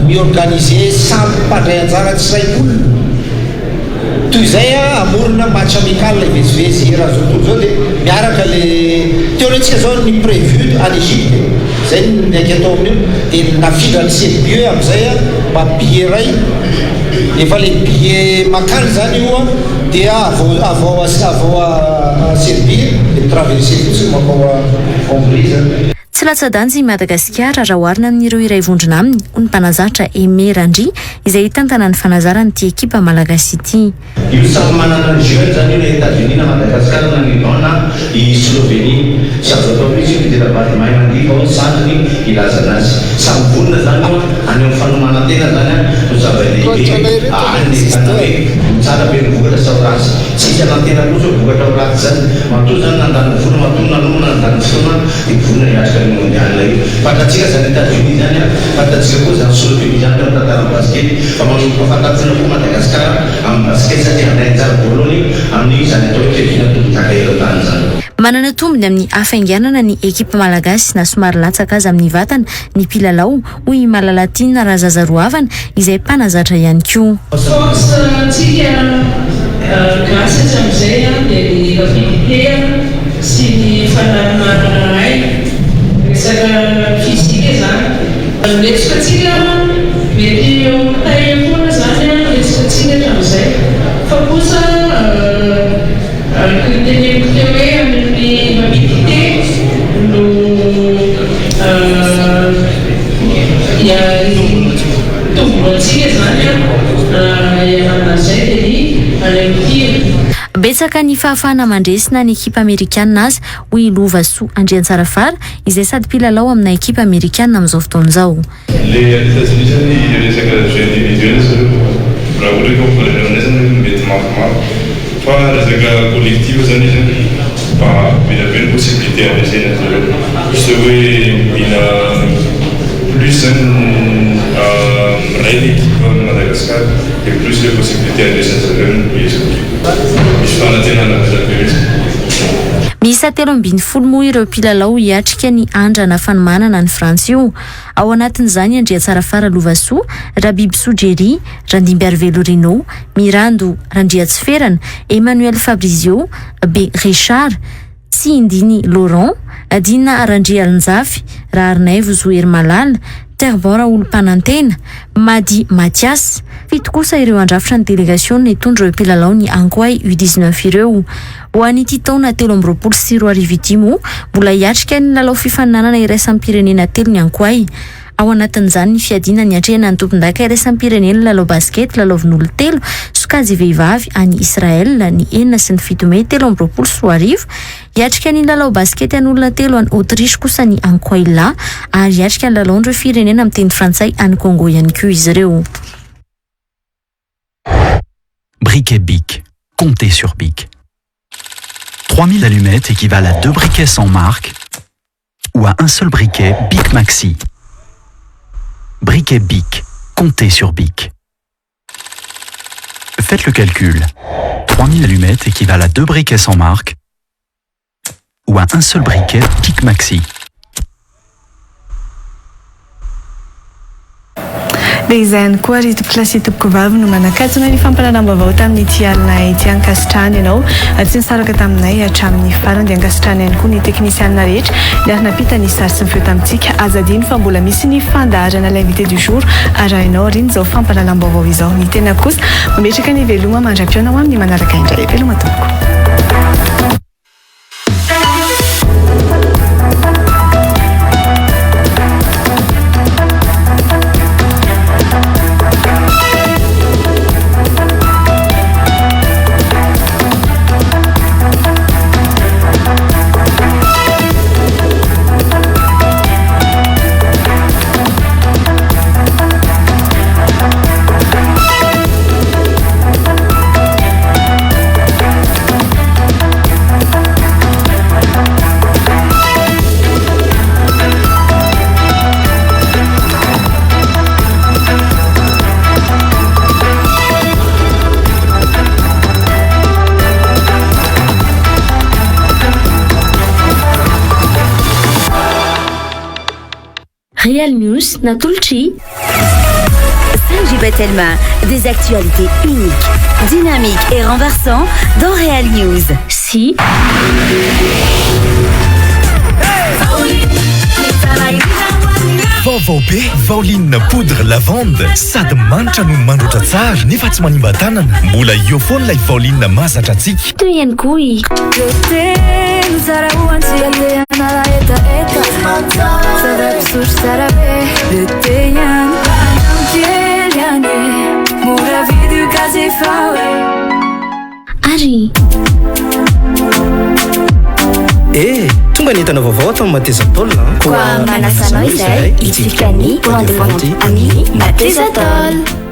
mi-organiser samy mpandray anjara tsiraikolona. Toy izay hamorona match amical hivezivezy eran'izao tontolo izao dia miaraka le teo aloha tsika zao ny prévu any Egypte e, zay no niainga tao amin'io dia nafindra any Serbie hoe amin'izay mba billet iray efa le billet makany zany io dia avy ao avy ao a Serbie dia mi-traverser fotsiny makao Hongrie zany. Tsy latsa-danja i Madagasikara raha oharina amin'ireo iray vondrona aminy, hoy ny mpanazatra Aimé Randria, izay hitantana ny fanazaran'ity ekipa malagasy ity. Io samy manana ny jeu-ny zany io na Etats-Unis na Madagascar na Liban na i Slovenie. Tsy azo atao mihitsy io midera vady mahay mandihy fa ao ny sandriny hilazana azy. Samy vonona zany io an, any amin'ny fanomanan-tena zany an no zava-dehibe any le tana hoe ho tsara ve ny vokatra sa ho ratsy. Tsy hisy hanantena loatra hoe vokatra ho ratsy zany. Matoa zany nandany vola, matoa nanomana nandany fotoana dia vonona hiatrika an'io mondial io. Fantatsika zany Etats-Unis zany an, fantatsika koa zany Slovenie zany teo amin'ny tantaran'ny basket, fa manomboka fantatsina koa Madagascar amin'ny basket satria handray anjara voalohany amin'izany atao hoe fiadiana tompon-daka eran-tany izany. Manana tombony amin'ny hafainganana ny ekipa malagasy na somary latsaka aza amin'ny vatana ny mpilalao, hoy i Malalatiana Razazaroavana izay mpanazatra ihany koa. Force antsika gasy hatramin'izay dia ny rapidité sy ny fananana aina, resaka physique zany. Ny lesoka antsika mety eo amin'ny taille foana zany ny lesoka antsika hatramin'izay fa kosa araka ny teneniko teo hoe amin'ny rapidité no Tomboantsika izany ialana an'izay dia ny any amin'ny tir. Betsaka ny fahafahana mandresy na ny ekipa amerikanina aza, hoy i Lovasoa Andriantsarafara, izay sady mpilalao amina ekipa amerikanina amin'izao fotoana izao. Le any Etats-Unis zany resaka jeu individuel zareo raha ohatra ka mifandraika aminay zany mety mafimafy fa resaka collectif zany izy mba be dia be ny possibilité handresena an'zareo juste hoe mila plus zany miray ny équipe Madagascar dia plus le possibilité handresy an'zareo no miezaka misy fanantenana be dia be mihitsy. Miisa 13 moa ireo mpilalao hiatrika ny andrana fanomanana any Frantsa io. Ao anatin'izany Andriatsarafara Lovasoa, Rabibisoa Jerry, Randimbiarivelo Rino, Mirando Randriatsiferana, Emmanuel Fabrizio, Be Richard, Tsihindiny Laurent, Dina Randrialinjafy, Raharinaivo Zoherimalala, Terbon Raholompanantena, Mady Mathias. Fito kosa ireo handrafitra ny delegasiona hitondra ireo mpilalao ny Ankoay U 19 ireo. Ho an'ity taona 2023 ity moa, mbola hiatrika ny lalao fifaninanana iraisam-pirenena telo ny Ankoay. Ao anatin'izany ny fiadiana niatrehana ny tompondaka iraisam-pirenena lalao basikety lalaovin'olon-telo, sokajy vehivavy, any Israel, ny 6 sy ny 7 mey 2023. Hiatrika ny lalao basikety an'olona telo any Autriche kosa ny Ankoay lahy ary hiatrika ny lalaon'ireo firenena miteny frantsay any Congo ihany koa izy ireo. Briquet Bic, comptez sur Bic. 3000 allumettes équivalent à deux briquets sans marque ou à un seul briquet Bic Maxi. Briquet Bic, comptez sur Bic. Faites le calcul. 3000 allumettes équivalent à deux briquets sans marque ou à un seul briquet Bic Maxi. Dia izay ihany koa ry tompokolahy sy tompokovavy no manakatona ny fampahalalam-baovao tamin'ity alina ity. Ankasitrahana ianao tsy nisaraka taminay hatramin'ny farany. Dia ankasitrahana ihany koa ny teknisianina rehetra niara-nampita ny sary sy ny feo tamintsika. Aza adino fa mbola misy ny fandaharana L'invité du jour arahinao aorian'izao fampahalalam-baovao izao. Ny tena kosa mametraka ny veloma mandra-pihaona ho amin'ny manaraka indray. Veloma tompoko. Real News natolotr'i. Groupe Telma, des actualités uniques, dynamiques et renversant dans Real News. Si. Vaovao be, Vaoline poudre lavande, sady manitra no mandroatra tsara nefa tsy manimba tanana. Mbola eo foana ilay Vaoline mahazatra antsika. Toy ihany koa i. Telo tsara ho antsika te hanala hetaheta Zava-pisotro tsara be Le thé ihany Kely ihany e Mora vidy io ka tsy fao e Ary. Eh! Tonga ny entana vaovao ato amin'ny Mateza Tôle an! Koa manasa anao izahay hitsidika ny point de vente amin'ny Mateza Tôle.